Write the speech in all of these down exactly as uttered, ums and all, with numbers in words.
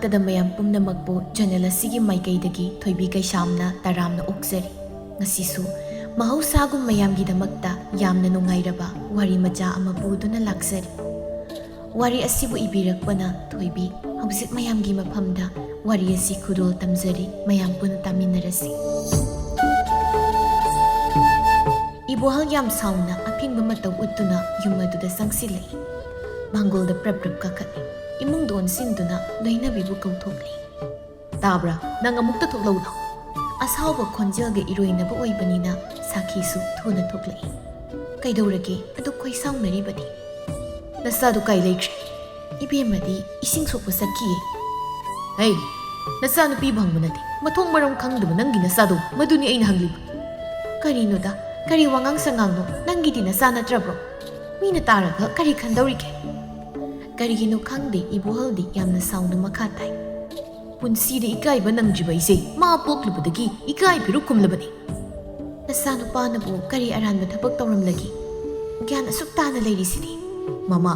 ꯇꯗ ꯃꯌꯥꯝ ꯄꯨꯝꯅꯃꯛꯄꯨ ꯆꯦꯅꯦꯜ ꯑꯁꯤꯒꯤ ꯃꯥꯏꯀꯩꯗꯒꯤ ꯊꯣꯏꯕꯤ ꯀꯩꯁꯥꯝꯅ ꯇꯔꯥꯝꯅ ꯑꯣꯛꯆꯔꯤ꯫ ꯉꯁꯤꯁꯨ ꯃꯍꯧꯁꯥꯒꯨꯝ ꯃꯌꯥꯝꯒꯤꯗꯃꯛꯇ ꯌꯥꯝꯅ ꯅꯨꯡꯉꯥꯏꯔꯕ ꯋꯥꯔꯤ ꯃꯆꯥ ꯑꯃ ꯄꯨꯗꯨꯅ ꯂꯥꯛꯆꯔꯤ꯫ ꯋꯥꯔꯤ ꯑꯁꯤꯕꯨ ꯏꯕꯤꯔꯛꯄꯅ ꯊꯣꯏꯕꯤ꯫ ꯍꯧꯖꯤꯛ ꯃꯌꯥꯝꯒꯤ ꯃꯐꯝꯗ ꯋꯥꯔꯤ ꯑꯁꯤ ꯈꯨꯗꯣꯜ ꯇꯝꯖꯔꯤ, ꯃꯌꯥꯝ ꯄꯨꯟꯅ ꯇꯥꯃꯤꯟꯅꯔꯁꯤ꯫ ꯏꯕꯣꯍꯜ ꯌꯥꯝ ꯁꯥꯎꯅ ꯑꯐꯤꯡꯕ ꯃꯇꯧ ꯎꯠꯇꯨꯅ ꯌꯨꯝ ꯑꯗꯨꯗ ꯆꯪꯁꯤꯜꯂꯛꯏ꯫ ꯃꯥꯡꯒꯣꯜꯗ ꯄ꯭ꯔꯞ ꯄ꯭ꯔꯞ ꯀꯥꯈꯠꯂꯤ꯫ ꯏꯃꯨꯡꯗ ꯑꯣꯟꯁꯤꯟꯗꯨꯅ ꯂꯣꯏꯅꯕꯤꯕꯨ ꯀꯧꯊꯣꯛꯂꯤ꯫ "ꯇꯥꯕ꯭ꯔꯥ? ꯅꯪ ꯑꯃꯨꯛꯇ ꯊꯣꯛꯂꯛꯎ ꯂꯥꯎ꯫" ꯑꯁꯥꯎꯕ ꯈꯣꯟꯖꯦꯜꯒ ꯏꯔꯣꯏꯅꯕ ꯑꯣꯏꯕꯅꯤꯅ ꯁꯥꯈꯤꯁꯨ ꯊꯨꯅ ꯊꯣꯛꯂꯛꯏ꯫ "ꯀꯩꯗꯧꯔꯒꯦ? ꯑꯗꯨꯛ ꯈꯣꯏꯁꯥꯎꯅꯔꯤꯕꯗꯤ?" "ꯅꯆꯥꯗꯨ ꯀꯥꯏ ꯂꯩꯈ꯭ꯔꯦ?" "ꯏꯕꯦꯝꯃꯗꯤ ꯏꯁꯤꯡ ꯁꯣꯛꯄ ꯆꯠꯈꯤꯌꯦ꯫" "ꯍꯩ, ꯅꯆꯥꯅꯨꯄꯤꯕꯨ ꯍꯪꯕ ꯅꯠꯇꯦ, ꯃꯊꯣꯡ ꯃꯔꯝ ꯈꯪꯗꯕ ꯅꯪꯒꯤ ꯅꯆꯥꯗꯣ, ꯃꯗꯨꯅꯤ ꯑꯩꯅ ꯍꯪꯂꯤꯕ꯫" "ꯀꯔꯤꯅꯣꯗ, ꯀꯔꯤ ꯋꯥꯉꯥꯡ ꯁꯉꯥꯡꯅꯣ? ꯅꯪꯒꯤꯗꯤ ꯅꯆꯥ ꯅꯠꯇ꯭ꯔꯕ꯭ꯔꯣ? ꯃꯤꯅ ꯇꯥꯔꯒ ꯀꯔꯤ ꯈꯟꯗꯧꯔꯤꯒꯦ?" ꯀꯔꯤꯒꯤꯅꯣ ꯈꯪꯗꯦ, ꯏꯕꯣꯍꯜꯗꯤ ꯌꯥꯝꯅ ꯁꯥꯎꯅ ꯃꯈꯥ ꯇꯥꯏ꯫ "ꯄꯨꯟꯁꯤꯗ ꯏꯀꯥꯏꯕ ꯅꯪꯗ꯭ꯔꯤꯕ ꯑꯩꯁꯦ ꯃꯥ ꯄꯣꯛꯂꯨꯕꯗꯒꯤ ꯏꯀꯥꯏ ꯐꯤꯔꯨꯛ ꯈꯨꯝꯂꯕꯅꯤ꯫" "ꯅꯆꯥꯅꯨꯄꯥꯅꯕꯨ ꯀꯔꯤ ꯑꯔꯥꯟꯕ ꯊꯕꯛ ꯇꯧꯔꯝꯂꯒꯦ? ꯒ꯭ꯌꯥꯟ ꯑꯁꯨꯛ ꯇꯥꯅ ꯂꯩꯔꯤꯁꯤꯗꯤ?" "ꯃꯃꯥ,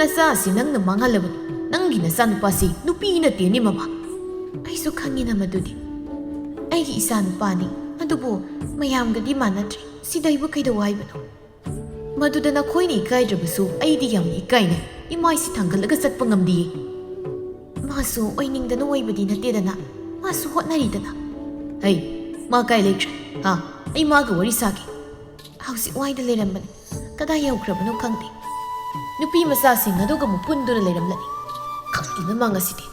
ꯅꯆꯥ ꯑꯁꯤ ꯅꯪꯅ ꯃꯥꯡꯍꯜꯂꯕꯅꯤ꯫ ꯅꯪꯒꯤ ꯅꯆꯥꯅꯨꯄꯥꯁꯤ ꯅꯨꯄꯤ ꯅꯠꯇꯦꯅꯦ, ꯃꯃꯥ꯫" "ꯑꯩꯁꯨ ꯈꯪꯉꯤꯅ ꯃꯗꯨꯗꯤ꯫ ꯑꯩꯒꯤ ꯏꯆꯥꯅꯨꯄꯥꯅꯤ, ꯑꯗꯨꯕꯨ ꯃꯌꯥꯝꯒꯗꯤ ꯃꯥꯟꯅꯗ꯭ꯔꯦ꯫ ꯁꯤꯗ ꯑꯩꯕꯨ ꯀꯩꯗꯧ ꯍꯥꯏꯕꯅꯣ?" "ꯃꯗꯨꯗ ꯅꯈꯣꯏꯅ ꯏꯀꯥꯏꯗ꯭ꯔꯕꯁꯨ ꯑꯩꯗꯤ ꯌꯥꯝꯅ ꯏꯀꯥꯏꯅꯩ꯫ ꯏꯃꯥꯏꯁꯤ ꯊꯥꯡꯒꯠꯂꯒ ꯆꯠꯄ ꯉꯝꯗꯤꯌꯦ꯫" "ꯃꯥꯁꯨ ꯑꯣꯏꯅꯤꯡꯗꯅ ꯑꯣꯏꯕꯗꯤ ꯅꯠꯇꯦꯗꯅ, ꯃꯥꯁꯨ ꯍꯣꯠꯅꯔꯤꯗꯅ꯫" "ꯍꯩ, ꯃꯥ ꯀꯥꯏ ꯂꯩꯈ꯭ꯔꯦ? ꯍꯥ? ꯑꯩ ꯃꯥꯒ ꯋꯥꯔꯤ ꯁꯥꯒꯦ꯫" "ꯍꯧꯖꯤꯛ ꯋꯥꯏꯗ ꯂꯩꯔꯝꯕꯅꯤ, ꯀꯗꯥꯏ ꯌꯧꯈ꯭ꯔꯕꯅꯣ ꯈꯪꯗꯦ꯫ ꯅꯨꯄꯤ ꯃꯆꯥꯁꯤꯡ ꯑꯗꯨꯒ ꯑꯃꯨꯛ ꯄꯨꯟꯗꯨꯅ ꯂꯩꯔꯝꯂꯅꯤ꯫ ꯈꯪꯗꯦꯅ ꯃꯥ ꯉꯁꯤꯗꯤ꯫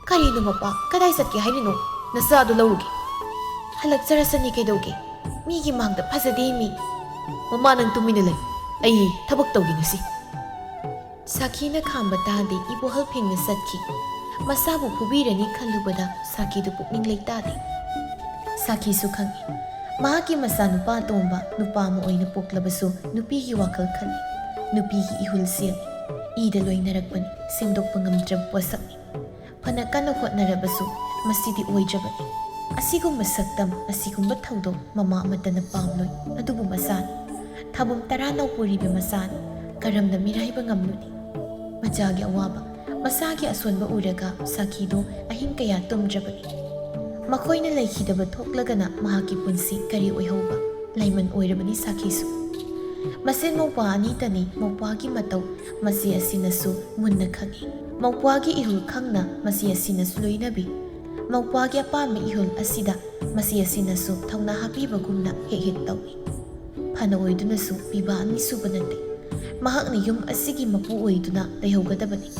ꯀꯔꯤꯅꯣ ꯃꯄꯥ, ꯀꯗꯥꯏ ꯆꯠꯀꯦ ꯍꯥꯏꯔꯤꯅꯣ? ꯅꯆꯥꯗꯨ ꯂꯧꯔꯨꯒꯦ꯫" "ꯍꯜꯂꯛꯆꯔꯁꯅꯤ ꯀꯩꯗꯧꯒꯦ? ꯃꯤꯒꯤ ꯃꯥꯡꯗ ꯐꯖꯗꯦ ꯃꯤ꯫" "ꯃꯃꯥ, ꯅꯪ ꯇꯨꯃꯤꯟꯅ ꯂꯩ꯫ ꯑꯩ ꯊꯕꯛ ꯇꯧꯒꯦ ꯉꯁꯤ꯫" ꯁꯥꯈꯤꯅ ꯈꯥꯝꯕ ꯇꯥꯗꯦ, ꯏꯕꯣꯍꯜ ꯐꯦꯡꯅ ꯆꯠꯈꯤ꯫ ꯃꯆꯥꯕꯨ ꯐꯨꯕꯤꯔꯅꯤ ꯈꯜꯂꯨꯕꯗ ꯁꯥꯈꯤꯗꯨ ꯄꯨꯛꯅꯤꯡ ꯂꯩꯇꯥꯗꯦ꯫ ꯁꯥꯈꯤꯁꯨ ꯈꯪꯏ, ꯃꯍꯥꯛꯀꯤ ꯃꯆꯥꯅꯨꯄꯥ ꯑꯇꯣꯝꯕ ꯅꯨꯄꯥ ꯑꯃ ꯑꯣꯏꯅ ꯄꯣꯛꯂꯕꯁꯨ ꯅꯨꯄꯤꯒꯤ ꯋꯥꯈꯜ ꯈꯜꯂꯤ꯫ ꯅꯨꯄꯤꯒꯤ ꯏꯍꯨꯜ ꯆꯦꯜꯂꯤ꯫ ꯏꯗ ꯂꯣꯏꯅꯔꯛꯄꯅꯤ, ꯁꯦꯝꯗꯣꯛꯄ ꯉꯝꯗ꯭ꯔꯕ ꯄꯣꯠꯁꯛꯅꯤ꯫ ꯐꯅ ꯀꯟꯅ ꯍꯣꯠꯅꯔꯕꯁꯨ ꯃꯁꯤꯗꯤ ꯑꯣꯏꯗ꯭ꯔꯕꯅꯤ꯫ ꯑꯁꯤꯒꯨꯝꯕ ꯁꯛꯇꯝ, ꯑꯁꯤꯒꯨꯝꯕ ꯊꯧꯗꯣꯛ ꯃꯃꯥ ꯑꯃꯠꯇꯅ ꯄꯥꯝꯂꯣꯏ꯫ ꯑꯗꯨꯕꯨ ꯃꯆꯥꯅꯤ, ꯊꯥꯕꯨꯝ ꯇꯔꯥ ꯅꯧꯄꯨꯔꯤꯕ ꯃꯆꯥꯅꯤ, ꯀꯔꯝꯅ ꯃꯤꯔꯥꯏꯕ ꯉꯝꯂꯨꯅꯤ? ꯃꯆꯥꯒꯤ ꯑꯋꯥꯕ, ꯃꯁꯥꯒꯤ ꯑꯁꯣꯟꯕ ꯎꯔꯒ ꯁꯥꯈꯤꯗꯨ ꯑꯍꯤꯡ ꯀꯌꯥ ꯇꯨꯝꯗ꯭ꯔꯕꯅꯤ꯫ ꯃꯈꯣꯏꯅ ꯂꯩꯈꯤꯗꯕ ꯊꯣꯛꯂꯒꯅ ꯃꯍꯥꯛꯀꯤ ꯄꯨꯟꯁꯤ ꯀꯔꯤ ꯑꯣꯏꯍꯧꯕ? ꯂꯥꯏꯃꯟ ꯑꯣꯏꯔꯕꯅꯤ ꯁꯥꯈꯤꯁꯨ꯫ ꯃꯁꯦꯟ ꯃꯧꯄ꯭ꯋꯥ ꯑꯅꯤꯇꯅꯤ꯫ ꯃꯧꯄ꯭ꯋꯥꯒꯤ ꯃꯇꯧ ꯃꯆꯦ ꯑꯁꯤꯅꯁꯨ ꯃꯨꯟꯅ ꯈꯪꯏ꯫ ꯃꯧꯄ꯭ꯋꯥꯒꯤ ꯏꯍꯨꯜ ꯈꯪꯅ ꯃꯆꯦ ꯑꯁꯤꯅꯁꯨ ꯂꯣꯏꯅꯕꯤ꯫ ꯃꯧꯄ꯭ꯋꯥꯒꯤ ꯑꯄꯥꯝꯕ ꯏꯍꯨꯜ ꯑꯁꯤꯗ ꯃꯆꯦ ꯑꯁꯤꯅꯁꯨ ꯊꯧꯅꯥ ꯍꯥꯞꯄꯤꯕꯒꯨꯝꯅ ꯍꯦꯛ ꯍꯦꯛ ꯇꯧꯏ꯫ ꯐꯅ ꯑꯣꯏꯗꯨꯅꯁꯨ ꯄꯤꯕ ꯑꯅꯤꯁꯨꯕ ꯅꯠꯇꯦ꯫ ꯃꯍꯥꯛꯅ ꯌꯨꯝ ꯑꯁꯤꯒꯤ ꯃꯄꯨ ꯑꯣꯏꯗꯨꯅ ꯂꯩꯍꯧꯒꯗꯕꯅꯤ꯫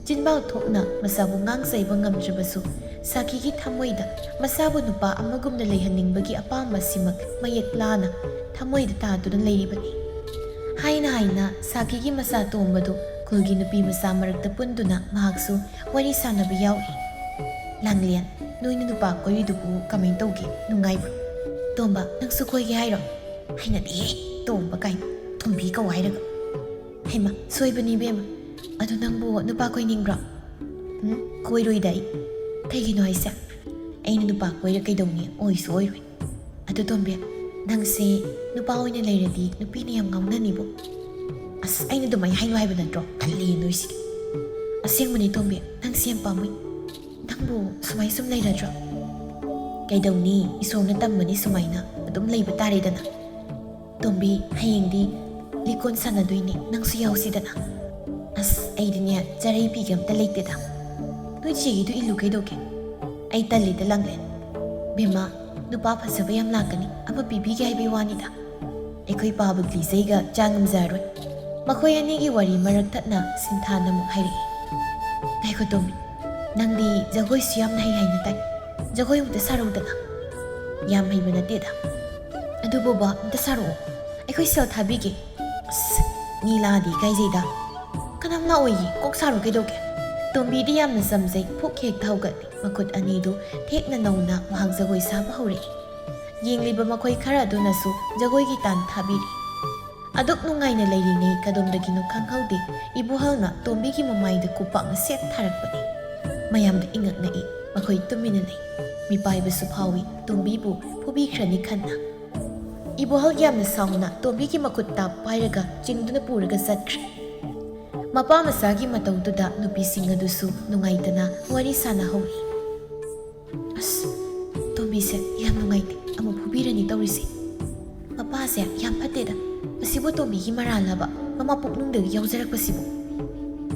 ꯆꯤꯟꯕꯥꯛ ꯊꯣꯛꯅ ꯃꯁꯥꯕꯨ ꯉꯥꯡꯖꯩꯕ ꯉꯝꯗ꯭ꯔꯕꯁꯨ, ꯁꯥꯈꯤꯒꯤ ꯊꯃꯣꯏꯗ ꯃꯁꯥꯕꯨ ꯅꯨꯄꯥ ꯑꯃꯒꯨꯝꯅ ꯂꯩꯍꯟꯅꯤꯡꯕꯒꯤ ꯑꯄꯥꯝꯕꯁꯤꯃꯛ ꯃꯌꯦꯛ ꯂꯥꯅ ꯊꯃꯣꯏꯗ ꯇꯥꯗꯨꯅ ꯂꯩꯔꯤꯕꯅꯤ꯫ ꯍꯥꯏꯅ ꯍꯥꯏꯅ ꯁꯥꯈꯤꯒꯤ ꯃꯆꯥ ꯇꯣꯝꯕꯗꯨ ꯈꯨꯜꯒꯤ ꯅꯨꯄꯤ ꯃꯆꯥ ꯃꯔꯛꯇ ꯄꯨꯟꯗꯨꯅ ꯃꯍꯥꯛꯁꯨ ꯋꯥꯔꯤ ꯁꯥꯟꯅꯕ ꯌꯥꯎꯏ꯫ "ꯂꯥꯡꯂꯦꯟ, ꯅꯣꯏꯅ ꯅꯨꯄꯥ ꯀꯣꯏꯔꯤꯗꯨꯕꯨ ꯀꯃꯥꯏꯅ ꯇꯧꯒꯦ? ꯅꯨꯡꯉꯥꯏꯕ꯭ꯔꯣ? ꯇꯣꯝꯕ, ꯅꯪꯁꯨ ꯀꯣꯏꯒꯦ ꯍꯥꯏꯔꯣ?" "ꯍꯩꯅꯗꯤꯌꯦ, ꯇꯣꯝꯕ ꯀꯥꯏꯅ, ꯇꯣꯝꯕꯤ ꯀꯧ ꯍꯥꯏꯔꯒ꯫ ꯍꯩꯃ, ꯁꯣꯏꯕꯅꯤ ꯏꯕꯦꯝꯃ꯫ ꯑꯗꯨ ꯅꯪꯕꯨ ꯅꯨꯄꯥ ꯀꯣꯏꯅꯤꯡꯕ꯭ꯔꯣ?" "ꯎꯝ, ꯀꯣꯏꯔꯣꯏꯗ ꯑꯩ꯫ ꯀꯩꯒꯤꯅꯣ ꯍꯥꯏꯁꯦ? ꯑꯩꯅ ꯅꯨꯄꯥ ꯀꯣꯏꯔ ꯀꯩꯗꯧꯅꯤ? ꯑꯣꯏꯁꯨ ꯑꯣꯏꯔꯣꯏ꯫ ꯑꯗꯨ ꯇꯣꯝꯕꯤ, ꯅꯪꯁꯦ ꯅꯨꯄꯥ ꯑꯣꯏꯅ ꯂꯩꯔꯗꯤ ꯅꯨꯄꯤꯅ ꯌꯥꯝ ꯉꯥꯎꯅꯅꯤꯕꯣ꯫ ꯑꯁ, ꯑꯩꯅ ꯑꯗꯨꯃꯥꯏꯅ ꯍꯥꯏꯅꯨ ꯍꯥꯏꯕ ꯅꯠꯇ꯭ꯔꯣ? ꯇꯜꯂꯤ ꯅꯣꯏꯁꯤꯗꯤ꯫ ꯑꯁꯦꯡꯕꯅꯤ ꯇꯣꯝꯕꯤ, ꯅꯪꯁꯦ ꯌꯥꯝ ꯄꯥꯝꯃꯨꯏ꯫ ꯅꯪꯕꯨ ꯁꯨꯃꯥꯏ ꯁꯨꯝ ꯂꯩꯔꯗ꯭ꯔꯣ?" "ꯀꯩꯗꯧꯅꯤ, ꯏꯁꯣꯔꯅ ꯇꯝꯕꯅꯤ ꯁꯨꯃꯥꯏꯅ ꯑꯗꯨꯝ ꯂꯩꯕ ꯇꯥꯔꯦꯗꯅ꯫ ꯇꯣꯝꯕꯤ, ꯍꯌꯦꯡꯗꯤ ꯂꯤꯀꯣꯟ ꯁꯥꯟꯅꯗꯣꯏꯅꯦ, ꯅꯪꯁꯨ ꯌꯥꯎꯁꯤꯗꯅ꯫" "ꯑꯁ, ꯑꯩꯗꯤꯅꯦ, ꯆꯔꯩ ꯄꯤꯒꯦ ꯑꯝꯇ ꯂꯩꯇꯦꯗ꯫ ꯅꯣꯏ ꯆꯦꯒꯤꯗꯨ ꯏꯜꯂꯨ ꯀꯩꯗꯧꯒꯦ?" "ꯑꯩ ꯇꯜꯂꯤꯗ ꯂꯥꯡꯂꯦꯟ꯫ ꯕꯦꯝꯃ, ꯅꯨꯄꯥ ꯐꯖꯕ ꯌꯥꯝ ꯂꯥꯛꯀꯅꯤ, ꯑꯃ ꯄꯤꯕꯤꯒꯦ ꯍꯥꯏꯕꯩ ꯋꯥꯅꯤꯗ꯫ ꯑꯩꯈꯣꯏ ꯄꯥꯕꯨ ꯂꯤꯖꯩꯒ ꯆꯥ ꯉꯝꯖꯔꯣꯏ꯫" ꯃꯈꯣꯏ ꯑꯅꯤꯒꯤ ꯋꯥꯔꯤ ꯃꯔꯛ ꯊꯠꯅ ꯁꯤꯟꯊꯥꯅ ꯑꯃꯨꯛ ꯍꯥꯏꯔꯛꯏ, "ꯉꯥꯏꯈꯣ ꯇꯣꯝꯕꯤ, ꯅꯪꯗꯤ ꯖꯒꯣꯏꯁꯨ ꯌꯥꯝꯅ ꯍꯩ ꯍꯥꯏꯅ ꯇꯥꯏ꯫ ꯖꯒꯣꯏ ꯑꯃꯨꯛꯇ ꯁꯥꯔꯧꯗꯅ꯫" "ꯌꯥꯝ ꯍꯩꯕ ꯅꯠꯇꯦꯗ꯫ ꯑꯗꯨꯕꯨꯕ ꯑꯝꯇ ꯁꯥꯔꯛꯑꯣ, ꯑꯩꯈꯣꯏ ꯁꯦꯜ ꯊꯥꯕꯤꯒꯦ꯫" "ꯑꯁ, ꯃꯤ ꯂꯥꯛꯑꯗꯤ ꯏꯀꯥꯏꯖꯩꯗ꯫ ꯀꯅꯥꯝ ꯂꯥꯛꯑꯣꯏꯌꯦ, ꯀꯣꯛ ꯁꯥꯔꯣ ꯀꯩꯗꯧꯒꯦ?" ꯇꯣꯝꯕꯤꯗꯤ ꯌꯥꯝꯅ ꯆꯝꯖꯩ, ꯐꯨꯛ ꯍꯦꯛꯇ ꯍꯧꯒꯠꯂꯤ꯫ ꯃꯈꯨꯠ ꯑꯅꯤꯗꯨ ꯊꯦꯛꯅ ꯅꯧꯅ ꯃꯍꯥꯛ ꯖꯒꯣꯏ ꯁꯥꯕ ꯍꯧꯔꯛꯏ꯫ ꯌꯦꯡꯂꯤꯕ ꯃꯈꯣꯏ ꯈꯔ ꯑꯗꯨꯅꯁꯨ ꯖꯒꯣꯏꯒꯤ ꯇꯥꯟ ꯊꯥꯕꯤꯔꯤ꯫ ꯑꯗꯨꯛ ꯅꯨꯡꯉꯥꯏꯅ ꯂꯩꯔꯤꯉꯩ ꯀꯗꯣꯝꯗꯒꯤꯅꯣ ꯈꯪꯍꯧꯗꯦ, ꯏꯕꯣꯍꯜꯅ ꯇꯣꯝꯕꯤꯒꯤ ꯃꯃꯥꯏꯗ ꯈꯨꯄꯥꯛꯅ ꯁꯦꯠ ꯊꯥꯔꯛꯄꯅꯤ꯫ ꯃꯌꯥꯝꯗꯨ ꯏꯉꯛ ꯉꯛꯏ, ꯃꯈꯣꯏ ꯇꯨꯃꯤꯟꯅ ꯂꯩ꯫ ꯃꯤꯄꯥꯏꯕꯁꯨ ꯐꯥꯎꯏ, ꯇꯣꯝꯕꯤꯕꯨ ꯐꯨꯕꯤꯈ꯭ꯔꯅꯤ ꯈꯟꯅ꯫ ꯏꯕꯣꯍꯜ ꯌꯥꯝꯅ ꯁꯥꯎꯅ ꯇꯣꯝꯕꯤꯒꯤ ꯃꯈꯨꯠ ꯇꯥꯞ ꯄꯥꯏꯔꯒ ꯆꯤꯡꯗꯨꯅ ꯄꯨꯔꯒ ꯆꯠꯈ꯭ꯔꯦ꯫ ꯃꯄꯥ ꯃꯆꯥꯒꯤ ꯃꯇꯧꯗꯨꯗ ꯅꯨꯄꯤꯁꯤꯡ ꯑꯗꯨꯁꯨ ꯅꯨꯡꯉꯥꯏꯇꯅ ꯋꯥꯔꯤ ꯁꯥꯟꯅꯍꯧꯏ꯫ "ꯑꯁ, ꯇꯣꯝꯕꯤꯁꯦ ꯌꯥꯝ ꯅꯨꯡꯉꯥꯏꯇꯦ, ꯑꯃꯨꯛ ꯐꯨꯕꯤꯔꯅꯤ ꯇꯧꯔꯤꯁꯦ꯫ ꯃꯄꯥꯁꯦ ꯌꯥꯝ ꯐꯠꯇꯦꯗ꯫ ꯃꯁꯤꯕꯨ ꯇꯣꯝꯕꯤꯒꯤ ꯃꯔꯥꯜꯂꯕ, ꯃꯃꯥ ꯄꯨꯛꯅꯨꯡꯗꯒꯤ ꯌꯥꯎꯖꯔꯛꯄꯁꯤꯕꯨ?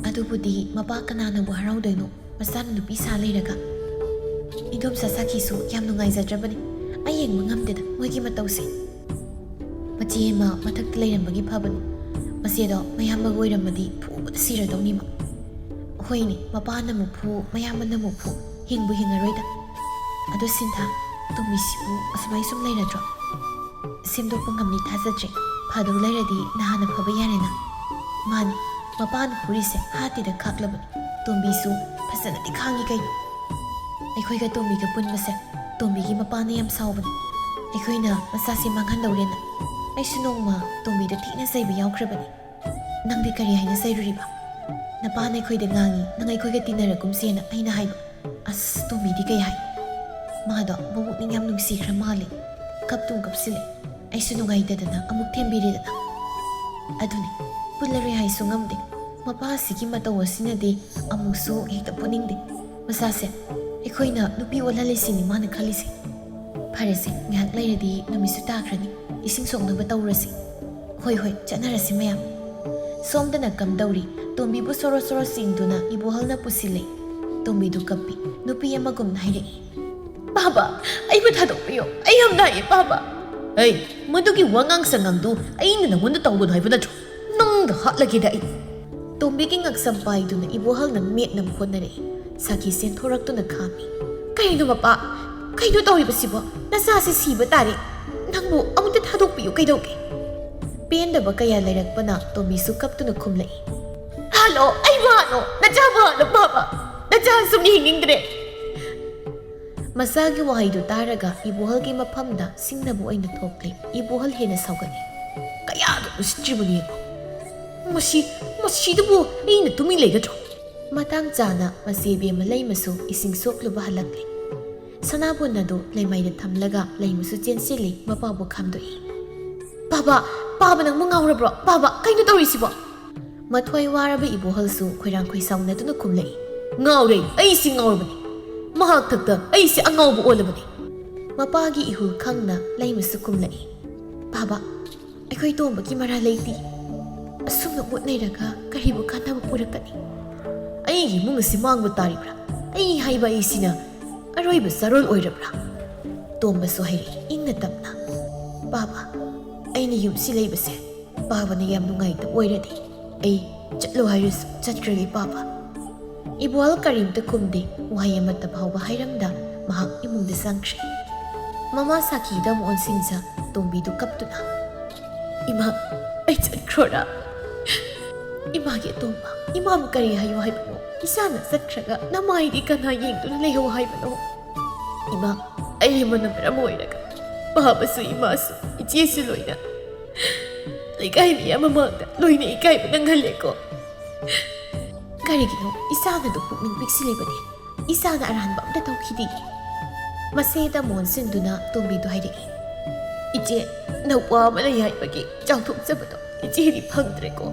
ꯑꯗꯨꯕꯨꯗꯤ ꯃꯄꯥ ꯀꯅꯥꯅꯕꯨ ꯍꯔꯥꯎꯗꯣꯏꯅꯣ, ꯃꯆꯥꯅ ꯅꯨꯄꯤ ꯁꯥ ꯂꯩꯔꯒ?" ꯏꯗꯣꯝꯆꯥ ꯁꯥꯈꯤꯁꯨ ꯌꯥꯝ ꯅꯨꯡꯉꯥꯏꯖꯗ꯭ꯔꯕꯅꯤ꯫ "ꯑꯩ ꯌꯦꯡꯕ ꯉꯝꯗꯦꯗ ꯃꯣꯏꯒꯤ ꯃꯇꯧꯁꯦ꯫ ꯃꯆꯦ ꯑꯃ ꯃꯊꯛꯇ ꯂꯩꯔꯝꯕꯒꯤ ꯐꯕꯅꯤ꯫ ꯃꯆꯦꯗꯣ ꯃꯌꯥꯝꯕꯒ ꯑꯣꯏꯔꯝꯃꯗꯤ ꯐꯨꯕꯗ ꯁꯤꯔꯗꯧꯅꯤꯃ꯫ ꯍꯣꯏꯅꯦ, ꯃꯄꯥꯅ ꯑꯃꯨꯛ ꯐꯨ, ꯃꯌꯥꯝꯕꯅ ꯑꯃꯨꯛ ꯐꯨ, ꯍꯤꯡꯕꯨ ꯍꯤꯡꯉꯔꯣꯏꯗ꯫ ꯑꯗꯣ ꯁꯤꯟꯊꯥ, ꯇꯣꯝꯕꯤꯁꯤꯕꯨ ꯑꯁꯨꯃꯥꯏ ꯁꯨꯝ ꯂꯩꯔꯗ꯭ꯔꯣ? ꯁꯦꯝꯗꯣꯛꯄ ꯉꯝꯅꯤ ꯊꯥꯖꯗ꯭ꯔꯦ꯫ ꯐꯗꯧ ꯂꯩꯔꯗꯤ ꯅꯍꯥꯟꯅ ꯐꯕ ꯌꯥꯔꯦꯅ꯫" "ꯃꯥꯅꯤ, ꯃꯄꯥꯅ ꯐꯨꯔꯤꯁꯦ ꯍꯥꯠꯇꯦꯗ ꯈꯥꯛꯂꯕꯅꯤ꯫ ꯇꯣꯝꯕꯤꯁꯨ ꯐꯖꯅꯗꯤ ꯈꯥꯡꯉꯤ ꯀꯩꯅꯣ꯫ ꯑꯩꯈꯣꯏꯒ ꯇꯣꯝꯕꯤꯒ ꯄꯨꯟꯕꯁꯦ ꯇꯣꯝꯕꯤꯒꯤ ꯃꯄꯥꯅ ꯌꯥꯝ ꯁꯥꯎꯕꯅꯤ꯫ ꯑꯩꯈꯣꯏꯅ ꯃꯆꯥꯁꯦ ꯃꯥꯡꯍꯟꯗꯧꯔꯦꯅ꯫ ꯑꯩꯁꯨ ꯅꯣꯡꯃ ꯇꯣꯝꯕꯤꯗ ꯊꯤꯅ ꯆꯩꯕ ꯌꯥꯎꯈ꯭ꯔꯕꯅꯤ꯫" "ꯅꯪꯗꯤ ꯀꯔꯤ ꯍꯥꯏꯅ ꯆꯩꯔꯨꯔꯤꯕ?" "ꯅꯄꯥꯅ ꯑꯩꯈꯣꯏꯗ ꯉꯥꯡꯉꯤ, ꯅꯪ ꯑꯩꯈꯣꯏꯒ ꯇꯤꯟꯅꯔꯒꯨꯝꯁꯦꯅ ꯑꯩꯅ ꯍꯥꯏꯕ꯫ ꯑꯁ, ꯇꯣꯝꯕꯤꯗꯤ ꯀꯩ ꯍꯥꯏ?" "ꯃꯥꯗꯣ ꯃꯕꯨꯛꯅꯤꯡ ꯌꯥꯝ ꯅꯨꯡꯁꯤꯈ꯭ꯔ ꯃꯥꯜꯂꯦ꯫ ꯀꯞꯇꯨꯝ ꯀꯞꯁꯤꯜꯂꯦ꯫ ꯑꯩꯁꯨ ꯅꯨꯡꯉꯥꯏꯇꯗꯅ ꯑꯃꯨꯛ ꯊꯦꯝꯕꯤꯔꯦꯗꯅ꯫ ꯑꯗꯨꯅꯤ, ꯄꯨꯜꯂꯔꯣꯏ ꯍꯥꯏꯁꯨ ꯉꯝꯗꯦ꯫ ꯃꯄꯥ ꯑꯁꯤꯒꯤ ꯃꯇꯧ ꯑꯁꯤꯅꯗꯤ ꯑꯃꯨꯛꯁꯨ ꯍꯦꯛꯇ ꯄꯨꯅꯤꯡꯗꯦ꯫ ꯃꯆꯥꯁꯦ, ꯑꯩꯈꯣꯏꯅ ꯅꯨꯄꯤ ꯑꯣꯜꯍꯜꯂꯤꯁꯤꯅꯤ ꯃꯥꯅ ꯈꯜꯂꯤꯁꯦ꯫ ꯐꯔꯦꯁꯦ, ꯉꯥꯏꯍꯥꯛ ꯂꯩꯔꯗꯤ ꯅꯨꯃꯤꯠꯁꯨ ꯇꯥꯈ꯭ꯔꯅꯤ꯫ ꯏꯁꯤꯡ ꯁꯣꯛꯅꯕ ꯇꯧꯔꯁꯤ꯫" "ꯍꯣꯏ, ꯍꯣꯏ, ꯆꯠꯅꯔꯁꯤ ꯃꯌꯥꯝ꯫" ꯁꯣꯝꯗꯅ ꯀꯝꯗꯧꯔꯤ? ꯇꯣꯝꯕꯤꯕꯨ ꯁꯣꯔꯣ ꯁꯣꯔꯣ ꯆꯤꯡꯗꯨꯅ ꯏꯕꯣꯍꯜꯅ ꯄꯨꯁꯤꯜꯂꯦ꯫ ꯇꯣꯝꯕꯤꯗꯨ ꯀꯞꯄꯤ꯫ ꯅꯨꯄꯤ ꯑꯃꯒꯨꯝꯅ ꯍꯥꯏꯔꯛꯏ꯫ "ꯄꯥꯕ, ꯑꯩꯕꯨ ꯊꯥꯗꯣꯛꯄꯤꯌꯨ, ꯑꯩ ꯌꯥꯝ ꯅꯥꯏꯌꯦ ꯄꯥꯕ꯫" "ꯑꯩ, ꯃꯗꯨꯒꯤ ꯋꯥꯉꯥꯡ ꯁꯉꯥꯡꯗꯨ ꯑꯩꯅ ꯅꯪꯉꯣꯟꯗ ꯇꯧꯒꯅꯨ ꯍꯥꯏꯕ ꯅꯠꯇ꯭ꯔꯣ? ꯅꯪꯗ ꯍꯥꯠꯂꯒꯦꯗ ꯑꯩ꯫" ꯇꯣꯝꯕꯤꯒꯤ ꯉꯛꯁꯝ ꯄꯥꯏꯗꯨꯅ ꯏꯕꯣꯍꯜꯅ ꯃꯦꯠꯅꯕ ꯍꯣꯠꯅꯔꯛꯏ꯫ ꯁꯥꯈꯤ ꯆꯦꯟꯊꯣꯔꯛꯇꯨꯅ ꯈꯥꯝꯃꯤ꯫ "ꯀꯩꯅꯣ ꯃꯄꯥ? ꯀꯩꯅꯣ ꯇꯧꯔꯤꯕꯁꯤꯕꯣ? ꯅꯆꯥꯁꯤ ꯁꯤꯕ ꯇꯥꯔꯦ꯫ ꯅꯪꯕꯨ ꯑꯃꯨꯛꯇ ꯊꯥꯗꯣꯛꯄꯤꯌꯨ ꯀꯩꯗꯧꯒꯦ?" ꯄꯦꯟꯗꯕ ꯀꯌꯥ ꯂꯩꯔꯛꯄꯅ ꯇꯣꯝꯕꯤꯁꯨ ꯀꯞꯇꯨꯅ ꯈꯨꯝꯂꯛꯏ꯫ "ꯍꯥꯠꯂꯣ, ꯑꯩꯕꯨ ꯍꯥꯠꯂꯣ, ꯅꯆꯥꯕꯨ ꯍꯥꯠꯂꯣ ꯄꯥꯕ꯫ ꯅꯆꯥ ꯁꯨꯝ ꯌꯦꯡꯅꯤꯡꯗ꯭ꯔꯦ꯫" ꯃꯆꯥꯒꯤ ꯋꯥꯍꯩꯗꯨ ꯇꯥꯔꯒ ꯏꯕꯣꯍꯜꯒꯤ ꯃꯐꯝꯗ ꯁꯤꯡꯅꯕ ꯑꯣꯏꯅ ꯊꯣꯛꯂꯦ꯫ ꯏꯕꯣꯍꯜ ꯍꯦꯟꯅ ꯁꯥꯎꯒꯠꯂꯦ꯫ "ꯀꯌꯥꯗ ꯎꯁꯤꯠꯇ꯭ꯔꯤꯕꯅꯣ ꯌꯦꯡꯉꯣ꯫ ꯃꯁꯤ, ꯃꯁꯤꯗꯕꯨ ꯑꯩꯅ ꯇꯨꯃꯤꯟ ꯂꯩꯒꯗ꯭ꯔꯣ?" ꯃꯇꯥꯡ ꯆꯥꯅ ꯃꯆꯦ ꯕꯦꯝꯃ ꯂꯩꯃꯁꯨ ꯏꯁꯤꯡ ꯁꯣꯛꯂꯨꯕ ꯍꯜꯂꯛꯂꯦ꯫ ꯁꯅꯥꯕꯨꯟ ꯑꯗꯨ ꯂꯩꯃꯥꯏꯗ ꯊꯝꯂꯒ ꯂꯩꯃꯁꯨ ꯆꯦꯟꯁꯤꯜꯂꯤ, ꯃꯄꯥꯕꯨ ꯈꯥꯝꯗꯣꯛꯏ꯫ "ꯄꯥꯕ, ꯄꯥꯕ, ꯅꯪꯕꯨ ꯉꯥꯎꯔꯕ꯭ꯔꯣ? ꯄꯥꯕ, ꯀꯩꯅꯣ ꯇꯧꯔꯤꯁꯤꯕꯣ?" ꯃꯊ꯭ꯋꯥꯏ ꯋꯥꯔꯕ ꯏꯕꯣꯍꯜꯁꯨ ꯈꯣꯏꯔꯥꯡ ꯈꯣꯏꯁꯥꯎꯅꯗꯨꯅ ꯈꯨꯝꯂꯛꯏ, "ꯉꯥꯎꯔꯦ, ꯑꯩꯁꯤ ꯉꯥꯎꯔꯕꯅꯤ꯫ ꯃꯍꯥꯛ ꯊꯛꯇ ꯑꯩꯁꯤ ꯑꯉꯥꯎꯕ ꯑꯣꯜꯂꯕꯅꯤ꯫" ꯃꯄꯥꯒꯤ ꯏꯍꯨꯜ ꯈꯪꯅ ꯂꯩꯃꯁꯨ ꯈꯨꯝꯂꯛꯏ, "ꯄꯥꯕ, ꯑꯩꯈꯣꯏ ꯇꯣꯝꯕꯒꯤ ꯃꯔꯥ ꯂꯩꯇꯦ꯫ ꯑꯁꯨꯝꯅ ꯑꯣꯠ ꯅꯩꯔꯒ ꯀꯔꯤꯕꯨ ꯀꯥꯟꯅꯕ ꯄꯨꯔꯛꯀꯅꯤ? ꯑꯩꯒꯤ ꯏꯃꯨꯡ ꯑꯁꯤ ꯃꯥꯡꯕ ꯇꯥꯔꯤꯕ꯭ꯔꯥ? ꯑꯩ ꯍꯥꯏꯕ ꯑꯩꯁꯤꯅ ꯑꯔꯣꯏꯕ ꯆꯥꯔꯣꯜ ꯑꯣꯏꯔꯕ꯭ꯔꯥ?" ꯇꯣꯝꯕꯁꯨ ꯍꯥꯏꯔꯛꯏ ꯏꯪꯅ ꯇꯞꯅ, "ꯄꯥꯕ, ꯑꯩꯅ ꯌꯨꯝꯁꯤ ꯂꯩꯕꯁꯦ ꯄꯥꯕꯅ ꯌꯥꯝ ꯅꯨꯡꯉꯥꯏꯇꯕ ꯑꯣꯏꯔꯗꯤ ꯑꯩ ꯆꯠꯂꯣ ꯍꯥꯏꯔꯁꯨ ꯆꯠꯈ꯭ꯔꯒꯦ ꯄꯥꯕ꯫" ꯏꯕꯣꯍꯜ ꯀꯔꯤꯝꯇ ꯈꯨꯝꯗꯦ꯫ ꯋꯥꯍꯩ ꯑꯃꯠꯇ ꯐꯥꯎꯕ ꯍꯥꯏꯔꯝꯗ ꯃꯍꯥꯛ ꯏꯃꯨꯡꯗ ꯆꯪꯈ꯭ꯔꯦ꯫ ꯃꯃꯥ ꯁꯥꯈꯤꯗ ꯑꯃꯨꯛ ꯑꯣꯟꯁꯤꯟꯖ ꯇꯣꯝꯕꯤꯗꯨ ꯀꯞꯇꯨꯅ, "ꯏꯃꯥ, ꯑꯩ ꯆꯠꯈ꯭ꯔꯣꯔꯥ? ꯏꯃꯥꯒꯤ ꯑꯇꯣꯝꯕ, ꯏꯃꯥꯕꯨ ꯀꯔꯤ ꯍꯥꯏꯌꯨ ꯍꯥꯏꯕꯅꯣ? ꯏꯆꯥꯅ ꯆꯠꯈ꯭ꯔꯒ ꯅꯃꯥꯏꯗꯤ ꯀꯅꯥ ꯌꯦꯡꯗꯨꯅ ꯂꯩꯍꯧ ꯍꯥꯏꯕꯅꯣ? ꯏꯃꯥ, ꯑꯩ ꯑꯃꯅ ꯃꯔꯝ ꯑꯣꯏꯔꯒ ꯄꯥꯕꯁꯨ, ꯏꯃꯥꯁꯨ, ꯏꯆꯦꯁꯨ ꯂꯣꯏꯅ ꯂꯩꯀꯥꯏ ꯃꯤꯌꯥꯝ ꯃꯃꯥꯡꯗ ꯂꯣꯏꯅ ꯏꯀꯥꯏꯕ ꯅꯪꯍꯜꯂꯦꯀꯣ꯫ ꯀꯔꯤꯒꯤꯅꯣ ꯏꯆꯥꯅ ꯑꯗꯨꯛ ꯄꯨꯛꯅꯤꯡ ꯄꯤꯛꯁꯤꯜꯂꯤꯕꯗꯤ? ꯏꯆꯥꯅ ꯑꯔꯥꯟꯕ ꯑꯝꯇ ꯇꯧꯈꯤꯗꯦ꯫" ꯃꯁꯦꯗ ꯃꯣꯟꯁꯤꯟꯗꯨꯅ ꯇꯣꯝꯕꯤꯗꯨ ꯍꯥꯏꯔꯛꯏ, "ꯏꯆꯦ, ꯅꯧꯄꯥ ꯑꯃ ꯂꯩ ꯍꯥꯏꯕꯒꯤ ꯆꯥꯎꯊꯣꯛꯆꯕꯗꯣ ꯏꯆꯦꯗꯤ ꯐꯪꯗ꯭ꯔꯦꯀꯣ꯫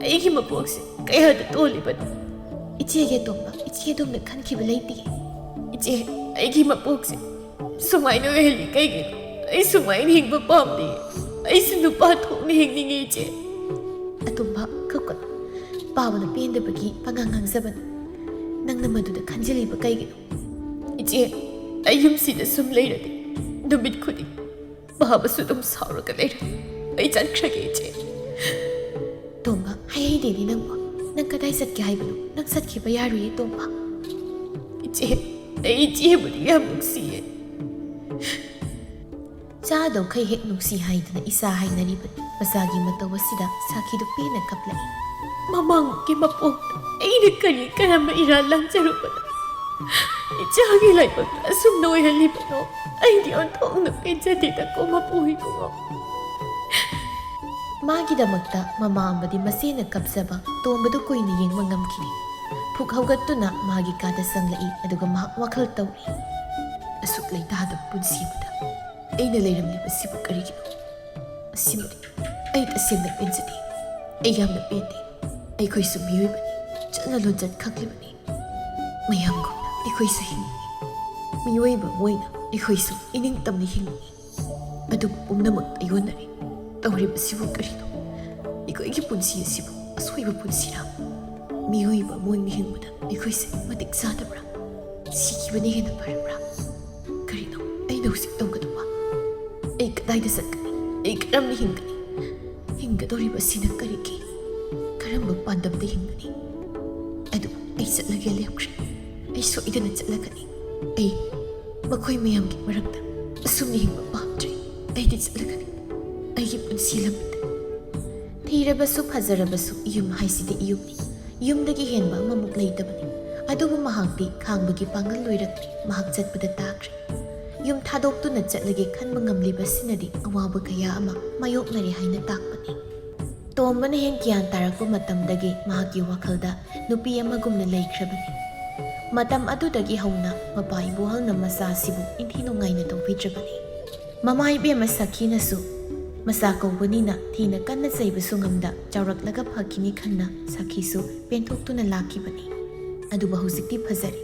ꯑꯩꯒꯤ ꯃꯄꯣꯛꯁꯦ ꯀꯌꯥꯗ ꯇꯣꯜꯂꯤꯕꯅꯣ?" "ꯏꯆꯦꯒꯤ ꯑꯇꯣꯝꯕ, ꯏꯆꯦ ꯑꯗꯨꯝꯅ ꯈꯟꯈꯤꯕ ꯂꯩꯇꯦ꯫ ꯏꯆꯦ, ꯑꯩꯒꯤ ꯃꯄꯣꯛꯁꯦ ꯁꯨꯃꯥꯏꯅ ꯑꯣꯏꯍꯜꯂꯤ ꯀꯩꯒꯤꯅꯣ? ꯑꯩ ꯁꯨꯃꯥꯏꯅ ꯍꯤꯡꯕ ꯄꯥꯝꯗꯦ꯫ ꯑꯩꯁꯨ ꯅꯨꯄꯥ ꯊꯣꯛꯅ ꯍꯤꯡꯅꯤꯡꯉꯤ, ꯏꯆꯦ꯫" "ꯑꯇꯣꯝꯕ, ꯀꯞꯀꯅꯨ꯫ ꯄꯥꯕꯅ ꯄꯦꯟꯗꯕꯒꯤ ꯄꯉꯥꯡ ꯉꯥꯡꯖꯕꯅꯤ꯫ ꯅꯪꯅ ꯃꯗꯨꯗ ꯈꯟꯖꯤꯜꯂꯤꯕ ꯀꯩꯒꯤꯅꯣ?" "ꯏꯆꯦ, ꯑꯩ ꯌꯨꯝꯁꯤꯗ ꯁꯨꯝ ꯂꯩꯔꯗꯤ ꯅꯨꯃꯤꯠ ꯈꯨꯗꯤꯡ ꯄꯥꯕꯁꯨ ꯑꯗꯨꯝ ꯁꯥꯎꯔꯒ ꯂꯩꯔꯦ꯫ ꯑꯩ ꯆꯠꯈ꯭ꯔꯒꯦ, ꯏꯆꯦ꯫" "ꯇꯣꯝꯕ, ꯍꯥꯏꯍꯩꯗꯦꯅꯦ ꯅꯪꯕꯨ꯫ ꯅꯪ ꯀꯗꯥꯏ ꯆꯠꯀꯦ ꯍꯥꯏꯕꯅꯣ? ꯅꯪ ꯆꯠꯈꯤꯕ ꯌꯥꯔꯣꯏꯌꯦ, ꯇꯣꯝꯕ꯫" "ꯏꯆꯦ, ꯑꯩ ꯏꯆꯦꯕꯨꯗꯤ ꯌꯥꯝ ꯅꯨꯡꯁꯤꯌꯦ꯫" ꯆꯥꯗꯧꯈꯩ ꯍꯦꯛ ꯅꯨꯡꯁꯤ ꯍꯥꯏꯗꯨꯅ ꯏꯆꯥ ꯍꯥꯏꯅꯔꯤꯕꯅꯤ꯫ ꯃꯆꯥꯒꯤ ꯃꯇꯧ ꯑꯁꯤꯗ ꯁꯥꯈꯤꯗꯨ ꯄꯦꯟꯅ ꯀꯞꯂꯛꯏ꯫ "ꯃꯃꯥꯡꯃꯨꯛꯀꯤ ꯃꯄꯣꯛꯇ ꯑꯩꯅ ꯀꯔꯤ ꯀꯔꯝꯕ ꯏꯔꯥꯜ ꯂꯥꯟꯖꯔꯨꯕꯅꯣ? ꯏꯆꯥꯒꯤ ꯂꯥꯏꯕꯛꯇ ꯑꯁꯨꯝꯅ ꯑꯣꯏꯍꯜꯂꯤꯕꯅꯣ? ꯑꯩꯗꯤ ꯑꯣꯟꯊꯣꯛꯅ ꯄꯦꯟꯖꯗꯦꯗꯀꯣ, ꯃꯄꯨ ꯏꯕꯨꯡꯉꯣ꯫" ꯃꯥꯒꯤꯗꯃꯛꯇ ꯃꯃꯥ ꯑꯃꯗꯤ ꯃꯆꯦꯅ ꯀꯞꯆꯕ ꯇꯣꯝꯕꯗꯨ ꯀꯨꯏꯅ ꯌꯦꯡꯕ ꯉꯝꯈꯤꯗꯦ꯫ ꯐꯨꯛ ꯍꯧꯒꯠꯇꯨꯅ ꯃꯥꯒꯤ ꯀꯥꯗ ꯆꯪꯂꯛꯏ, ꯑꯗꯨꯒ ꯃꯍꯥꯛ ꯋꯥꯈꯜ ꯇꯧꯔꯤ, "ꯑꯁꯨꯛ ꯂꯩꯇꯥꯗꯕ ꯄꯨꯟꯁꯤ ꯑꯃꯗ ꯑꯩꯅ ꯂꯩꯔꯝꯂꯤꯕꯁꯤꯕꯨ ꯀꯔꯤꯒꯤꯅꯣ? ꯑꯁꯤꯃꯗꯤ ꯑꯩ ꯇꯁꯦꯡꯅ ꯄꯦꯟꯖꯗꯦ꯫ ꯑꯩ ꯌꯥꯝꯅ ꯄꯦꯟꯗꯦ꯫ ꯑꯩꯈꯣꯏꯁꯨ ꯃꯤꯑꯣꯏꯕꯅꯤ, ꯆꯠꯅ ꯂꯣꯟꯆꯠ ꯈꯪꯂꯤꯕꯅꯤ꯫ ꯃꯌꯥꯝꯒꯨꯝꯅ ꯑꯩꯈꯣꯏꯁꯨ ꯍꯤꯡꯂꯤ꯫ ꯃꯤꯑꯣꯏꯕ ꯑꯃ ꯑꯣꯏꯅ ꯑꯩꯈꯣꯏꯁꯨ ꯏꯅꯤꯡꯇꯝꯅ ꯍꯤꯡꯂꯤ꯫ ꯑꯗꯨꯕꯨ ꯄꯨꯝꯅꯃꯛ ꯇꯥꯏꯑꯣꯟꯅꯔꯦ꯫ ꯇꯧꯔꯤꯕꯁꯤꯕꯨ ꯀꯔꯤꯅꯣ? ꯑꯩꯈꯣꯏꯒꯤ ꯄꯨꯟꯁꯤ ꯑꯁꯤꯕꯨ ꯑꯁꯣꯏꯕ ꯄꯨꯟꯁꯤꯔꯥ? ꯃꯤꯑꯣꯏꯕ ꯑꯃ ꯑꯣꯏꯅ ꯍꯤꯡꯕꯗ ꯑꯩꯈꯣꯏꯁꯦ ꯃꯇꯤꯛ ꯆꯥꯗꯕ꯭ꯔꯥ? ꯁꯤꯈꯤꯕꯅ ꯍꯦꯟꯅ ꯐꯔꯕ꯭ꯔꯥ? ꯀꯔꯤꯅꯣ ꯑꯩꯅ ꯍꯧꯖꯤꯛ ꯇꯧꯒꯗꯕ? ꯑꯩ ꯀꯗꯥꯏꯗ ꯆꯠꯀꯅꯤ? ꯑꯩ ꯀꯔꯝꯅ ꯍꯤꯡꯒꯅꯤ? ꯍꯤꯡꯒꯗꯧꯔꯤꯕꯁꯤꯅ ꯀꯔꯤꯒꯤ? ꯀꯔꯝꯕ ꯄꯥꯟꯗꯝꯗ ꯍꯤꯡꯒꯅꯤ? ꯑꯗꯨ ꯑꯩ ꯆꯠꯂꯒꯦ ꯂꯦꯞꯈ꯭ꯔꯦ꯫ ꯑꯩ ꯁꯣꯏꯗꯅ ꯆꯠꯂꯒꯅꯤ꯫ ꯑꯩ ꯃꯈꯣꯏ ꯃꯌꯥꯝꯒꯤ ꯃꯔꯛꯇ ꯑꯁꯨꯝꯅ ꯍꯤꯡꯕ ꯄꯥꯝꯗ꯭ꯔꯦ꯫ ꯑꯩꯗꯤ ꯆꯠꯂꯒꯅꯤ꯫ ꯑꯩꯒꯤ ꯄꯨꯟꯁꯤ ꯂꯝꯕꯤꯗ꯫ ꯊꯤꯔꯕꯁꯨ ꯐꯖꯔꯕꯁꯨ ꯌꯨꯝ ꯍꯥꯏꯁꯤꯗꯤ ꯌꯨꯝꯅꯤ꯫ ꯌꯨꯝꯗꯒꯤ ꯍꯦꯟꯕ ꯑꯃꯃꯨꯛ ꯂꯩꯇꯕꯅꯤ꯫ ꯑꯗꯨꯕꯨ ꯃꯍꯥꯛꯇꯤ ꯈꯥꯡꯕꯒꯤ ꯄꯥꯡꯒꯜ ꯂꯣꯏꯔꯛꯂꯦ꯫ ꯃꯍꯥꯛ ꯆꯠꯄꯗ ꯇꯥꯈ꯭ꯔꯦ꯫ ꯌꯨꯝ ꯊꯥꯗꯣꯛꯇꯨꯅ ꯆꯠꯂꯒꯦ ꯈꯟꯕ ꯉꯝꯂꯤꯕꯁꯤꯅꯗꯤ ꯑꯋꯥꯕ ꯀꯌꯥ ꯑꯃ ꯃꯥꯌꯣꯛꯅꯔꯦ ꯍꯥꯏꯅ ꯇꯥꯛꯄꯅꯤ꯫ ꯇꯣꯝꯕꯅ ꯍꯦꯛ ꯒ꯭ꯌꯥꯟ ꯇꯥꯔꯛꯄ ꯃꯇꯝꯗꯒꯤ ꯃꯍꯥꯛꯀꯤ ꯋꯥꯈꯜꯗ ꯅꯨꯄꯤ ꯑꯃꯒꯨꯝꯅ ꯂꯩꯈ꯭ꯔꯕꯅꯤ꯫ ꯃꯇꯝ ꯑꯗꯨꯗꯒꯤ ꯍꯧꯅ ꯃꯄꯥ ꯏꯕꯣꯍꯜꯅ ꯃꯆꯥꯁꯤꯕꯨ ꯏꯟꯊꯤ ꯅꯨꯡꯉꯥꯏꯅ ꯇꯧꯕꯤꯗ꯭ꯔꯕꯅꯤ꯫ ꯃꯃꯥ ꯏꯕꯦꯝꯃ ꯁꯈꯤꯅꯁꯨ ꯃꯆꯥ ꯀꯧꯕꯅꯤꯅ ꯊꯤꯅ ꯀꯟꯅ ꯆꯩꯕꯁꯨ ꯉꯝꯗ ꯆꯥꯎꯔꯛꯂꯒ ꯐꯈꯤꯅꯤ ꯈꯟꯅ ꯁꯈꯤꯁꯨ ꯄꯦꯟꯊꯣꯛꯇꯨꯅ ꯂꯥꯛꯈꯤꯕꯅꯤ꯫ ꯑꯗꯨꯕꯨ ꯍꯧꯖꯤꯛꯇꯤ ꯐꯖꯔꯦ꯫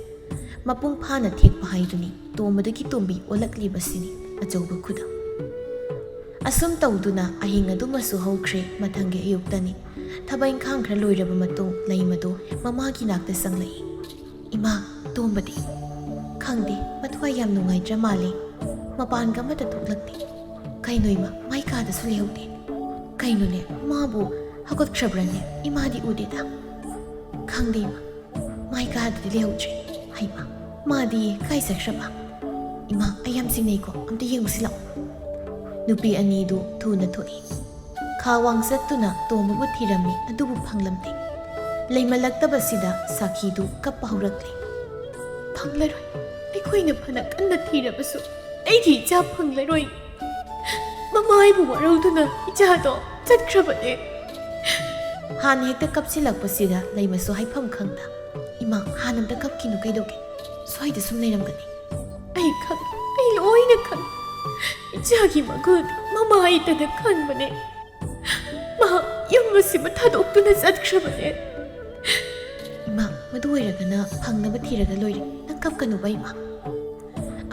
ꯃꯄꯨꯡ ꯐꯥꯅ ꯊꯦꯛꯄ ꯍꯥꯏꯗꯨꯅꯤ ꯇꯣꯝꯕꯗꯒꯤ ꯇꯣꯝꯕꯤ ꯑꯣꯜꯂꯛꯂꯤꯕꯁꯤꯅꯤ ꯑꯆꯧꯕ ꯈꯨꯗꯝ꯫ ꯑꯁꯨꯝ ꯇꯧꯗꯨꯅ ꯑꯍꯤꯡ ꯑꯗꯨꯃꯁꯨ ꯍꯧꯈ꯭ꯔꯦ꯫ ꯃꯊꯪꯒꯤ ꯑꯌꯨꯛꯇꯅꯤ꯫ ꯊꯕꯛ ꯏꯪꯈꯥꯡ ꯈꯔ ꯂꯣꯏꯔꯕ ꯃꯇꯨꯡ ꯂꯩꯃꯗꯨ ꯃꯃꯥꯒꯤ ꯅꯥꯛꯇ ꯆꯪꯂꯛꯏ꯫ "ꯏꯃꯥ, ꯇꯣꯝꯕꯗꯤ?" "ꯈꯪꯗꯦ, ꯃꯊ꯭ꯋꯥꯏ ꯌꯥꯝ ꯅꯨꯡꯉꯥꯏꯇ꯭ꯔ ꯃꯥꯜꯂꯦ꯫ ꯃꯄꯥꯟꯒ ꯑꯃꯠꯇ ꯊꯣꯛꯂꯛꯇꯦ꯫ ꯀꯩꯅꯣ ꯏꯃꯥ, ꯃꯥꯏ ꯀꯥꯗꯁꯨ ꯂꯩꯍꯧꯗꯦ꯫ ꯀꯩꯅꯣꯅꯦ, ꯃꯥꯕꯨ ꯍꯧꯒꯠꯈ꯭ꯔꯕ꯭ꯔꯅꯦ? ꯏꯃꯥꯗꯤ ꯎꯗꯦꯗ꯫" "ꯈꯪꯗꯦ ꯏꯃꯥ, ꯃꯥꯏ ꯀꯥꯗꯗꯤ ꯂꯩꯍꯧꯗ꯭ꯔꯦ꯫" "ꯍꯩꯃꯥ, ꯃꯥꯗꯤ ꯀꯥꯏ ꯆꯠꯈ꯭ꯔꯕ? ꯏꯃꯥ, ꯑꯩ ꯌꯥꯝ ꯆꯤꯡꯅꯩꯀꯣ, ꯑꯝꯇ ꯌꯦꯡꯉꯨꯁꯤ ꯂꯥꯛꯑꯣ꯫" ꯅꯨꯄꯤ ꯑꯅꯤꯗꯨ ꯊꯨꯅ ꯊꯣꯛꯏ꯫ ꯈꯥ ꯋꯥꯡ ꯆꯠꯇꯨꯅ ꯇꯣꯝꯕꯕꯨ ꯊꯤꯔꯝꯃꯤ, ꯑꯗꯨꯕꯨ ꯐꯪꯂꯝꯗꯦ꯫ ꯂꯩꯃꯜꯂꯛꯇꯕꯁꯤꯗ ꯁꯥꯈꯤꯗꯨ ꯀꯞꯄ ꯍꯧꯔꯛꯂꯦ꯫ "ꯐꯪꯂꯔꯣꯏ꯫ ꯑꯩꯈꯣꯏꯅ ꯐꯅ ꯀꯟꯅ ꯊꯤꯔꯕꯁꯨ ꯑꯩꯒꯤ ꯏꯆꯥ ꯐꯪꯂꯔꯣꯏ꯫ ꯃꯃꯥ ꯑꯩꯕꯨ ꯋꯥꯔꯧꯗꯨꯅ ꯏꯆꯥꯗꯣ ꯆꯠꯈ꯭ꯔꯕꯅꯦ꯫" ꯍꯥꯟꯅ ꯍꯦꯛꯇ ꯀꯞꯁꯤꯜꯂꯛꯄꯁꯤꯗ ꯂꯩꯃꯁꯨ ꯍꯥꯏꯐꯝ ꯈꯪꯗ, "ꯏꯃꯥ, ꯍꯥꯟꯅ ꯑꯝꯇ ꯀꯞꯈꯤꯅꯨ, ꯀꯩꯗꯧꯒꯦ? ꯁ꯭ꯋꯥꯏꯗ ꯁꯨꯝ ꯂꯩꯔꯝꯒꯅꯤ꯫" "ꯑꯩ ꯈꯪꯉꯤ, ꯑꯩ ꯂꯣꯏꯅ ꯈꯪꯉꯤ꯫ ꯏꯆꯥꯒꯤ ꯃꯒꯨꯟ ꯃꯃꯥ ꯑꯩꯇꯅ ꯈꯪꯕꯅꯦ꯫ ꯃꯍꯥꯛ ꯌꯨꯝ ꯃꯁꯤꯃ ꯊꯥꯗꯣꯛꯇꯨꯅ ꯆꯠꯈ꯭ꯔꯕꯅꯦ꯫ ꯏꯃꯥ, ꯃꯗꯨ ꯑꯣꯏꯔꯒꯅ ꯐꯪꯅꯕ ꯊꯤꯔꯒ ꯂꯣꯏꯔꯦ꯫ ꯅꯪ ꯀꯞꯀꯅꯨꯕ, ꯏꯃꯥ꯫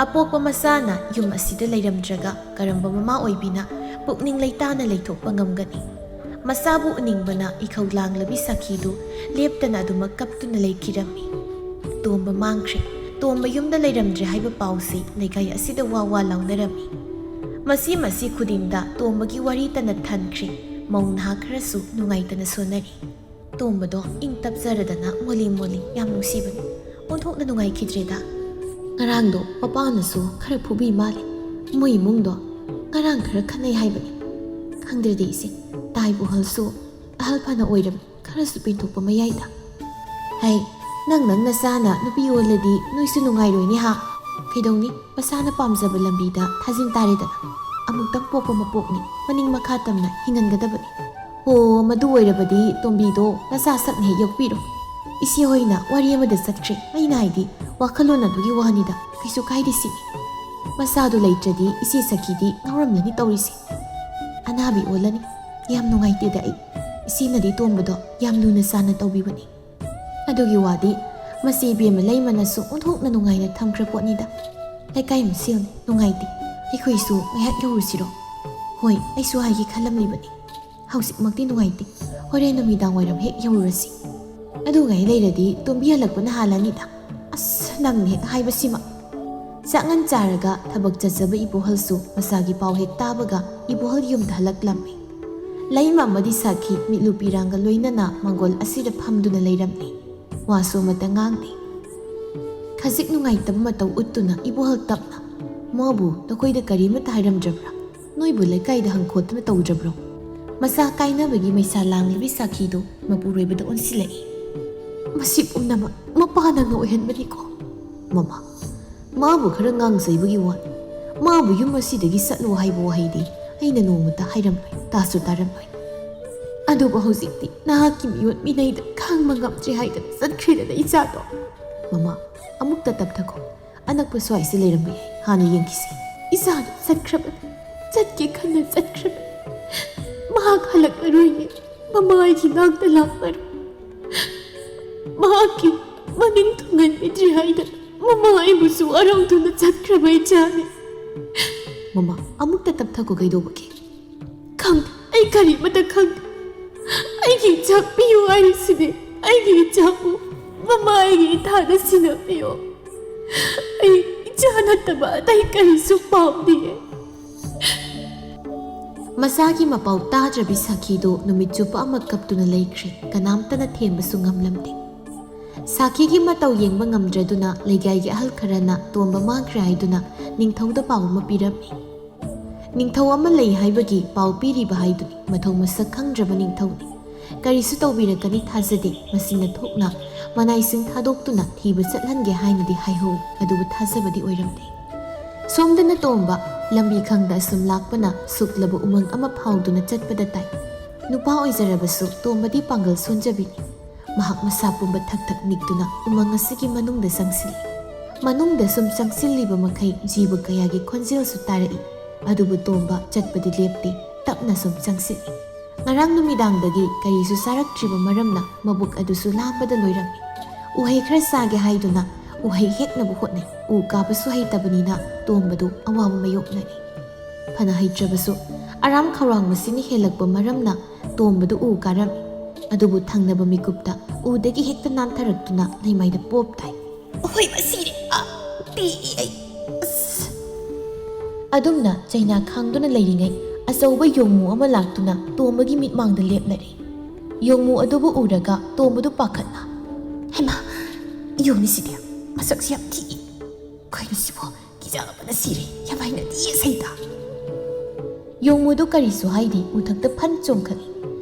ꯑꯄꯣꯛꯄ ꯃꯆꯥꯅ ꯌꯨꯝ ꯑꯁꯤꯗ ꯂꯩꯔꯝꯗ꯭ꯔꯒ ꯀꯔꯝꯕ ꯃꯃꯥ ꯑꯣꯏꯕꯤꯅ ꯄꯨꯛꯅꯤꯡ ꯂꯩꯇꯥꯅ ꯂꯩꯊꯣꯛꯄ ꯉꯝꯒꯅꯤ? ꯃꯆꯥꯕꯨ ꯎꯅꯤꯡꯕꯅ ꯏꯈꯧ ꯂꯥꯡꯂꯕꯤ ꯁꯥꯈꯤꯗꯨ ꯂꯦꯞꯇꯅ ꯑꯗꯨꯃꯛ ꯀꯞꯇꯨꯅ ꯂꯩꯈꯤꯔꯝꯃꯤ꯫ ꯇꯣꯝꯕ ꯃꯥꯡꯈ꯭ꯔꯦ, ꯇꯣꯝꯕ ꯌꯨꯝꯗ ꯂꯩꯔꯝꯗ꯭ꯔꯦ ꯍꯥꯏꯕ ꯄꯥꯎꯁꯤ ꯂꯩꯀꯥꯏ ꯑꯁꯤꯗ ꯋꯥ ꯋꯥ ꯂꯥꯎꯅꯔꯝꯃꯤ꯫ ꯃꯁꯤ ꯃꯁꯤ ꯈꯨꯗꯤꯡꯗ ꯇꯣꯝꯕꯒꯤ ꯋꯥꯔꯤ ꯇꯅ ꯊꯟꯈ꯭ꯔꯦ꯫ ꯃꯧ ꯅꯍꯥ ꯈꯔꯁꯨ ꯅꯨꯡꯉꯥꯏꯇꯅ ꯁꯣꯟꯅꯔꯤ꯫ ꯇꯣꯝꯕꯗꯣ ꯏꯪ ꯇꯞꯆꯔꯗꯅ ꯃꯣꯂꯤ ꯃꯣꯂꯤ ꯌꯥꯝ ꯅꯨꯡꯁꯤꯕꯅꯤ꯫ ꯑꯣꯟꯊꯣꯛꯅ ꯅꯨꯡꯉꯥꯏꯈꯤꯗ꯭ꯔꯦꯗ꯫ ꯉꯔꯥꯡꯗꯣ ꯃꯄꯥꯅꯁꯨ ꯈꯔ ꯐꯨꯕꯤ ꯃꯥꯜꯂꯦ꯫ ꯃꯣꯏ ꯏꯃꯨꯡꯗꯣ ꯉꯔꯥꯡ ꯈꯔ ꯈꯠꯅꯩ ꯍꯥꯏꯕꯅꯤ꯫ ꯈꯪꯗ꯭ꯔꯦꯗ ꯏꯆꯦ, ꯇꯥꯏꯕꯨ ꯍꯜꯁꯨ ꯑꯍꯜ ꯐꯅ ꯑꯣꯏꯔꯝꯃꯤ꯫ ꯈꯔꯁꯨ ꯄꯦꯟꯊꯣꯛꯄ ꯃꯌꯥꯏꯗ꯫ ꯍꯩ, ꯅꯪ ꯅꯪ ꯅꯆꯥꯅ ꯅꯨꯄꯤ ꯑꯣꯜꯂꯗꯤ ꯅꯣꯏꯁꯨ ꯅꯨꯡꯉꯥꯏꯔꯣꯏꯅꯦ ꯍꯥ? ꯀꯩꯗꯧꯅꯤ, ꯃꯁꯥꯅ ꯄꯥꯝꯖꯕ ꯂꯝꯕꯤꯗ ꯊꯥꯖꯤꯟ ꯇꯥꯔꯦꯗꯅ꯫ ꯑꯃꯨꯛꯇꯪ ꯄꯣꯛꯄ ꯃꯄꯣꯛꯅꯤ, ꯃꯅꯤꯡ ꯃꯈꯥ ꯇꯝꯅ ꯍꯤꯡꯍꯟꯒꯗꯕꯅꯤ꯫ ꯑꯣ, ꯃꯗꯨ ꯑꯣꯏꯔꯕꯗꯤ ꯇꯣꯝꯕꯤꯗꯣ ꯅꯆꯥ ꯁꯛꯅ ꯍꯦꯛ ꯌꯣꯛꯄꯤꯔꯣ꯫ ꯏꯆꯦ ꯍꯣꯏꯅ ꯋꯥꯔꯤ ꯑꯃꯗ ꯆꯠꯈ꯭ꯔꯦ, ꯑꯩꯅ ꯍꯥꯏꯗꯤ ꯋꯥꯈꯜꯂꯣꯟ ꯑꯗꯨꯒꯤ ꯋꯥꯅꯤꯗ, ꯀꯩꯁꯨ ꯀꯥꯏꯗꯦ ꯁꯤꯅꯤ꯫ ꯃꯆꯥꯗꯨ ꯂꯩꯇ꯭ꯔꯗꯤ ꯏꯆꯦ ꯁꯈꯤꯗꯤ ꯉꯥꯎꯔꯝꯂꯅꯤ ꯇꯧꯔꯤꯁꯦ꯫ ꯑꯅꯥꯕꯤ ꯑꯣꯜꯂꯅꯤ꯫ ꯌꯥꯝ ꯅꯨꯡꯉꯥꯏꯇꯦꯗ ꯑꯩ꯫ ꯏꯆꯦꯅꯗꯤ ꯇꯣꯝꯕꯗꯣ ꯌꯥꯝ ꯂꯨꯅ ꯆꯥꯟꯅ ꯇꯧꯕꯤꯕꯅꯤ꯫ ꯑꯗꯨꯒꯤ ꯋꯥꯗꯤ ꯃꯁꯤ ꯏꯕꯦꯝꯃ ꯂꯩꯃꯅꯁꯨ ꯑꯣꯟꯊꯣꯛꯅ ꯅꯨꯡꯉꯥꯏꯅ ꯊꯝꯈ꯭ꯔ ꯄꯣꯠꯅꯤꯗ꯫ ꯂꯩꯀꯥꯏ ꯃꯁꯦꯜꯅꯤ, ꯅꯨꯡꯉꯥꯏꯇꯦ꯫ ꯑꯩꯈꯣꯏꯁꯨ ꯉꯥꯏꯍꯥꯛ ꯌꯧꯔꯨꯁꯤꯔꯣ? ꯍꯣꯏ, ꯑꯩꯁꯨ ꯍꯥꯏꯒꯦ ꯈꯜꯂꯝꯂꯤꯕꯅꯤ꯫ ꯍꯧꯖꯤꯛꯃꯛꯇꯤ ꯅꯨꯡꯉꯥꯏꯇꯦ꯫ ꯍꯣꯔꯦꯟ ꯅꯨꯃꯤꯗꯥꯡ ꯋꯥꯏꯔꯝ ꯍꯦꯛ ꯌꯧꯔꯨꯔꯁꯤ꯫ ꯑꯗꯨꯉꯩ ꯂꯩꯔꯗꯤ ꯇꯣꯝꯕꯤ ꯍꯜꯂꯛꯄꯅ ꯍꯥꯜꯂꯅꯤꯗ꯫ ꯑꯁ, ꯅꯪꯅ ꯍꯦꯛ ꯍꯥꯏꯕꯁꯤꯃ꯫ ꯆꯥꯛꯉꯟ ꯆꯥꯔꯒ ꯊꯕꯛ ꯆꯠꯆꯕ ꯏꯕꯣꯍꯜꯁꯨ ꯃꯆꯥꯒꯤ ꯄꯥꯎ ꯍꯦꯛ ꯇꯥꯕꯒ ꯏꯕꯣꯍꯜ ꯌꯨꯝꯗ ꯍꯜꯂꯛꯂꯝꯃꯤ꯫ ꯂꯩꯃ ꯑꯃꯗꯤ ꯁꯥꯈꯤ ꯃꯤꯠꯂꯨ ꯄꯤꯔꯥꯡꯒ ꯂꯣꯏꯅꯅ ꯃꯪꯒꯣꯜ ꯑꯁꯤꯗ ꯐꯝꯗꯨꯅ ꯂꯩꯔꯝꯃꯤ꯫ ꯋꯥꯁꯨ ꯑꯃꯠꯇ ꯉꯥꯡꯗꯦ꯫ ꯈꯖꯤꯛ ꯅꯨꯡꯉꯥꯏꯇꯕ ꯃꯇꯧ ꯎꯠꯇꯨꯅ ꯏꯕꯣꯍꯜ ꯇꯞꯅ, "ꯃꯥꯕꯨ ꯅꯈꯣꯏꯗ ꯀꯔꯤꯃꯠꯇ ꯍꯥꯏꯔꯝꯗ꯭ꯔꯕ꯭ꯔꯥ? ꯅꯣꯏꯕꯨ ꯂꯩꯀꯥꯏꯗ ꯍꯪꯈꯣꯠꯇꯅ ꯇꯧꯗ꯭ꯔꯕ꯭ꯔꯣ?" ꯃꯆꯥ ꯀꯥꯏꯅꯕꯒꯤ ꯃꯩꯁꯥ ꯂꯥꯡꯂꯤꯕꯤ ꯁꯥꯈꯤꯗꯨ ꯃꯄꯨꯔꯣꯏꯕꯗ ꯑꯣꯟꯁꯤꯜꯂꯛꯏ꯫ "ꯃꯁꯤ ꯄꯨꯝꯅꯃꯛ ꯃꯄꯥ ꯅꯪꯅ ꯑꯣꯏꯍꯟꯕꯅꯤꯀꯣ꯫ ꯃꯃꯥ, ꯃꯥꯕꯨ ꯈꯔ ꯉꯥꯡꯖꯩꯕꯒꯤ ꯋꯥꯅꯤ꯫ ꯃꯥꯕꯨ ꯌꯨꯝ ꯑꯁꯤꯗꯒꯤ ꯆꯠꯂꯣ ꯍꯥꯏꯕ ꯋꯥꯍꯩꯗꯤ ꯑꯩꯅ ꯅꯣꯡꯃꯇ ꯍꯥꯏꯔꯝꯂꯣꯏ, ꯇꯥꯁꯨ ꯇꯥꯔꯝꯂꯣꯏ꯫ ꯑꯗꯨꯕꯨ ꯍꯧꯖꯤꯛꯇꯤ ꯅꯍꯥꯛꯀꯤ ꯃꯤꯑꯣꯠ ꯃꯤꯅꯩꯗ ꯈꯥꯡꯕ ꯉꯝꯗ꯭ꯔꯦ ꯍꯥꯏꯗꯅ ꯆꯠꯈ꯭ꯔꯦꯗꯅ ꯏꯆꯥꯗꯣ꯫ ꯃꯃꯥ, ꯑꯃꯨꯛꯇ ꯇꯞꯊꯈꯣ꯫ ꯑꯅꯛꯄ ꯁ꯭ꯋꯥꯏꯁꯤ ꯂꯩꯔꯝꯕ ꯌꯥꯏ, ꯍꯥꯟꯅ ꯌꯦꯡꯈꯤꯁꯤ꯫ ꯏꯆꯥꯗꯣ ꯆꯠꯈ꯭ꯔꯕꯅꯤ, ꯆꯠꯀꯦ ꯈꯟꯅ ꯆꯠꯈ꯭ꯔꯕꯅꯤ꯫ ꯃꯍꯥꯛ ꯍꯜꯂꯛꯂꯔꯣꯏꯌꯦ, ꯃꯃꯥ ꯑꯩꯒꯤ ꯉꯥꯛꯇ ꯂꯥꯛꯂꯔꯣꯏ꯫ ꯃꯍꯥꯛꯀꯤ ꯃꯅꯤꯡ ꯊꯨꯡꯍꯟꯕꯤꯗ꯭ꯔꯤ ꯍꯥꯏꯗꯅ ꯃꯃꯥ ꯑꯩꯕꯨꯁꯨ ꯋꯥꯔꯧꯗꯨꯅ ꯆꯠꯈ꯭ꯔꯕ ꯏꯆꯥꯅꯤ꯫ ꯃꯃꯥ, ꯑꯃꯨꯛꯇ ꯇꯞꯊꯈꯣ, ꯀꯩꯗꯧꯕꯒꯦ? ꯈꯪꯗꯦ, ꯑꯩ ꯀꯔꯤꯃꯇ ꯈꯪꯗꯦ꯫ ꯑꯩꯒꯤ ꯏꯆꯥ ꯄꯤꯌꯨ ꯍꯥꯏꯔꯤꯁꯤꯗꯤ ꯑꯩꯒꯤ ꯏꯆꯥꯕꯨ ꯃꯃꯥ ꯑꯩꯒꯤ ꯏꯊꯥꯗ ꯁꯤꯟꯅꯕꯤꯌꯨ꯫ ꯑꯩ ꯏꯆꯥ ꯅꯠꯇꯕ ꯑꯇꯩ ꯀꯔꯤꯁꯨ ꯄꯥꯝꯗꯤꯌꯦ꯫ ꯃꯆꯥꯒꯤ ꯃꯄꯥꯎ ꯇꯥꯗ꯭ꯔꯕꯤ ꯁꯥꯈꯤꯗꯨ ꯅꯨꯃꯤꯠ ꯆꯨꯞꯄ ꯑꯃ ꯀꯞꯇꯨꯅ ꯂꯩꯈ꯭ꯔꯦ꯫ ꯀꯅꯥꯝꯇꯅ ꯊꯦꯝꯕꯁꯨ ꯉꯝꯂꯝꯗꯦ꯫ ꯁꯥꯈꯤꯒꯤ ꯃꯇꯧ ꯌꯦꯡꯕ ꯉꯝꯗ꯭ꯔꯗꯨꯅ ꯂꯩꯀꯥꯏꯒꯤ ꯑꯍꯜ ꯈꯔꯅ ꯇꯣꯝꯕ ꯃꯥꯡꯈ꯭ꯔꯦ ꯍꯥꯏꯗꯨꯅ ꯅꯤꯡꯊꯧꯗ ꯄꯥꯎ ꯑꯃ ꯄꯤꯔꯝꯃꯤ꯫ ꯅꯤꯡꯊꯧ ꯑꯃ ꯂꯩ ꯍꯥꯏꯕꯒꯤ ꯄꯥꯎ ꯄꯤꯔꯤꯕ ꯍꯥꯏꯗꯨꯅꯤ꯫ ꯃꯊꯧ ꯃꯁꯛ ꯈꯪꯗ꯭ꯔꯕ ꯅꯤꯡꯊꯧꯅꯤ꯫ ꯀꯔꯤꯁꯨ ꯇꯧꯕꯤꯔꯛꯀꯅꯤ ꯊꯥꯖꯗꯦ꯫ ꯃꯁꯤꯅ ꯊꯣꯛꯅ ꯃꯅꯥꯏꯁꯤꯡ ꯊꯥꯗꯣꯛꯇꯨꯅ ꯊꯤꯕ ꯆꯠꯍꯟꯒꯦ ꯍꯥꯏꯅꯗꯤ ꯍꯥꯏꯍꯧ, ꯑꯗꯨꯕꯨ ꯊꯥꯖꯕꯗꯤ ꯑꯣꯏꯔꯝꯗꯦ꯫ ꯁꯣꯝꯗꯅ ꯇꯣꯝꯕ ꯂꯝꯕꯤ ꯈꯪꯗ ꯑꯁꯨꯝ ꯂꯥꯛꯄꯅ ꯁꯨꯛꯂꯕ ꯎꯃꯪ ꯑꯃ ꯐꯥꯎꯗꯨꯅ ꯆꯠꯄꯗ ꯇꯥꯏ꯫ ꯅꯨꯄꯥ ꯑꯣꯏꯖꯔꯕꯁꯨ ꯇꯣꯝꯕꯗꯤ ꯄꯥꯡꯒꯜ ꯁꯣꯟꯖꯕꯤꯅꯤ꯫ ꯃꯍꯥꯛ ꯃꯁꯥ ꯄꯨꯝꯕ ꯊꯛ ꯊꯛ ꯅꯤꯛꯇꯨꯅ ꯎꯃꯪ ꯑꯁꯤꯒꯤ ꯃꯅꯨꯡꯗ ꯆꯪꯁꯤꯜꯂꯤ꯫ ꯃꯅꯨꯡꯗ ꯁꯨꯝ ꯆꯪꯁꯤꯜꯂꯤꯕ ꯃꯈꯩ ꯖꯤꯕ ꯀꯌꯥꯒꯤ ꯈꯣꯟꯖꯦꯜꯁꯨ ꯇꯥꯔꯛꯏ꯫ ꯑꯗꯨꯕꯨ ꯇꯣꯝꯕ ꯆꯠꯄꯗꯤ ꯂꯦꯞꯇꯦ, ꯇꯞꯅ ꯁꯨꯝ ꯆꯪꯁꯤꯜꯂꯤ꯫ ꯉꯔꯥꯡ ꯅꯨꯃꯤꯗꯥꯡꯗꯒꯤ ꯀꯔꯤꯁꯨ ꯆꯥꯔꯛꯇ꯭ꯔꯤꯕ ꯃꯔꯝꯅ ꯃꯕꯨꯛ ꯑꯗꯨꯁꯨ ꯂꯥꯝꯕꯗ ꯂꯣꯏꯔꯝꯃꯤ꯫ ꯎꯍꯩ ꯈꯔ ꯆꯥꯒꯦ ꯍꯥꯏꯗꯨꯅ ꯎꯍꯩ ꯍꯦꯛꯅꯕ ꯍꯣꯠꯅꯩ꯫ ꯎ ꯀꯥꯕꯁꯨ ꯍꯩꯇꯕꯅꯤꯅ ꯇꯣꯝꯕꯗꯨ ꯑꯋꯥꯕ ꯃꯥꯌꯣꯛꯅꯔꯤ꯫ ꯐꯅ ꯍꯩꯇ꯭ꯔꯕꯁꯨ ꯑꯔꯥꯝ ꯈꯧꯔꯥꯡꯕꯁꯤꯅ ꯍꯦꯜꯂꯛꯄ ꯃꯔꯝꯅ ꯇꯣꯝꯕꯗꯨ ꯎ ꯀꯥꯔꯝꯃꯤ꯫ ꯑꯗꯨꯕꯨ ꯊꯪꯅꯕ ꯃꯤꯀꯨꯞꯇ ꯎꯗꯒꯤ ꯍꯦꯛꯇ ꯅꯥꯟꯊꯔꯛꯇꯨꯅ ꯂꯩꯃꯥꯏꯗ ꯄꯣꯞ ꯇꯥꯏ꯫ ꯑꯍꯣꯏ, ꯃꯁꯤꯔꯦ꯫ ꯑ, ꯇꯤ, ꯑꯩ, ꯑꯁ꯫ ꯑꯗꯨꯝꯅ ꯆꯩꯅꯥ ꯈꯥꯡꯗꯨꯅ ꯂꯩꯔꯤꯉꯩ ꯑꯆꯧꯕ ꯌꯣꯡꯃꯨ ꯑꯃ ꯂꯥꯛꯇꯨꯅ ꯇꯣꯝꯕꯒꯤ ꯃꯤꯠꯃꯥꯡꯗ ꯂꯦꯞꯂꯔꯦ꯫ ꯌꯣꯡꯃꯨ ꯑꯗꯨꯕꯨ ꯎꯔꯒ ꯇꯣꯝꯕꯗꯨ ꯄꯥꯈꯠꯅ, "ꯍꯩꯃꯥ, ꯌꯣꯡꯅꯤꯁꯤꯗꯤ ꯃꯁꯛꯁꯤ ꯌꯥꯝ ꯊꯤꯛꯏ꯫ ꯀꯩꯅꯣ ꯁꯤꯕꯣ? ꯀꯤꯖꯕꯅ ꯁꯤꯔꯦ꯫ ꯌꯥꯝ ꯍꯩꯅꯗꯤꯌꯦ ꯁꯩꯇ꯫" ꯌꯣꯡꯃꯨꯗꯨ ꯀꯔꯤꯁꯨ ꯍꯥꯏꯗꯦ, ꯎꯊꯛꯇ ꯐꯟ ꯆꯣꯡꯈꯠꯂꯤ꯫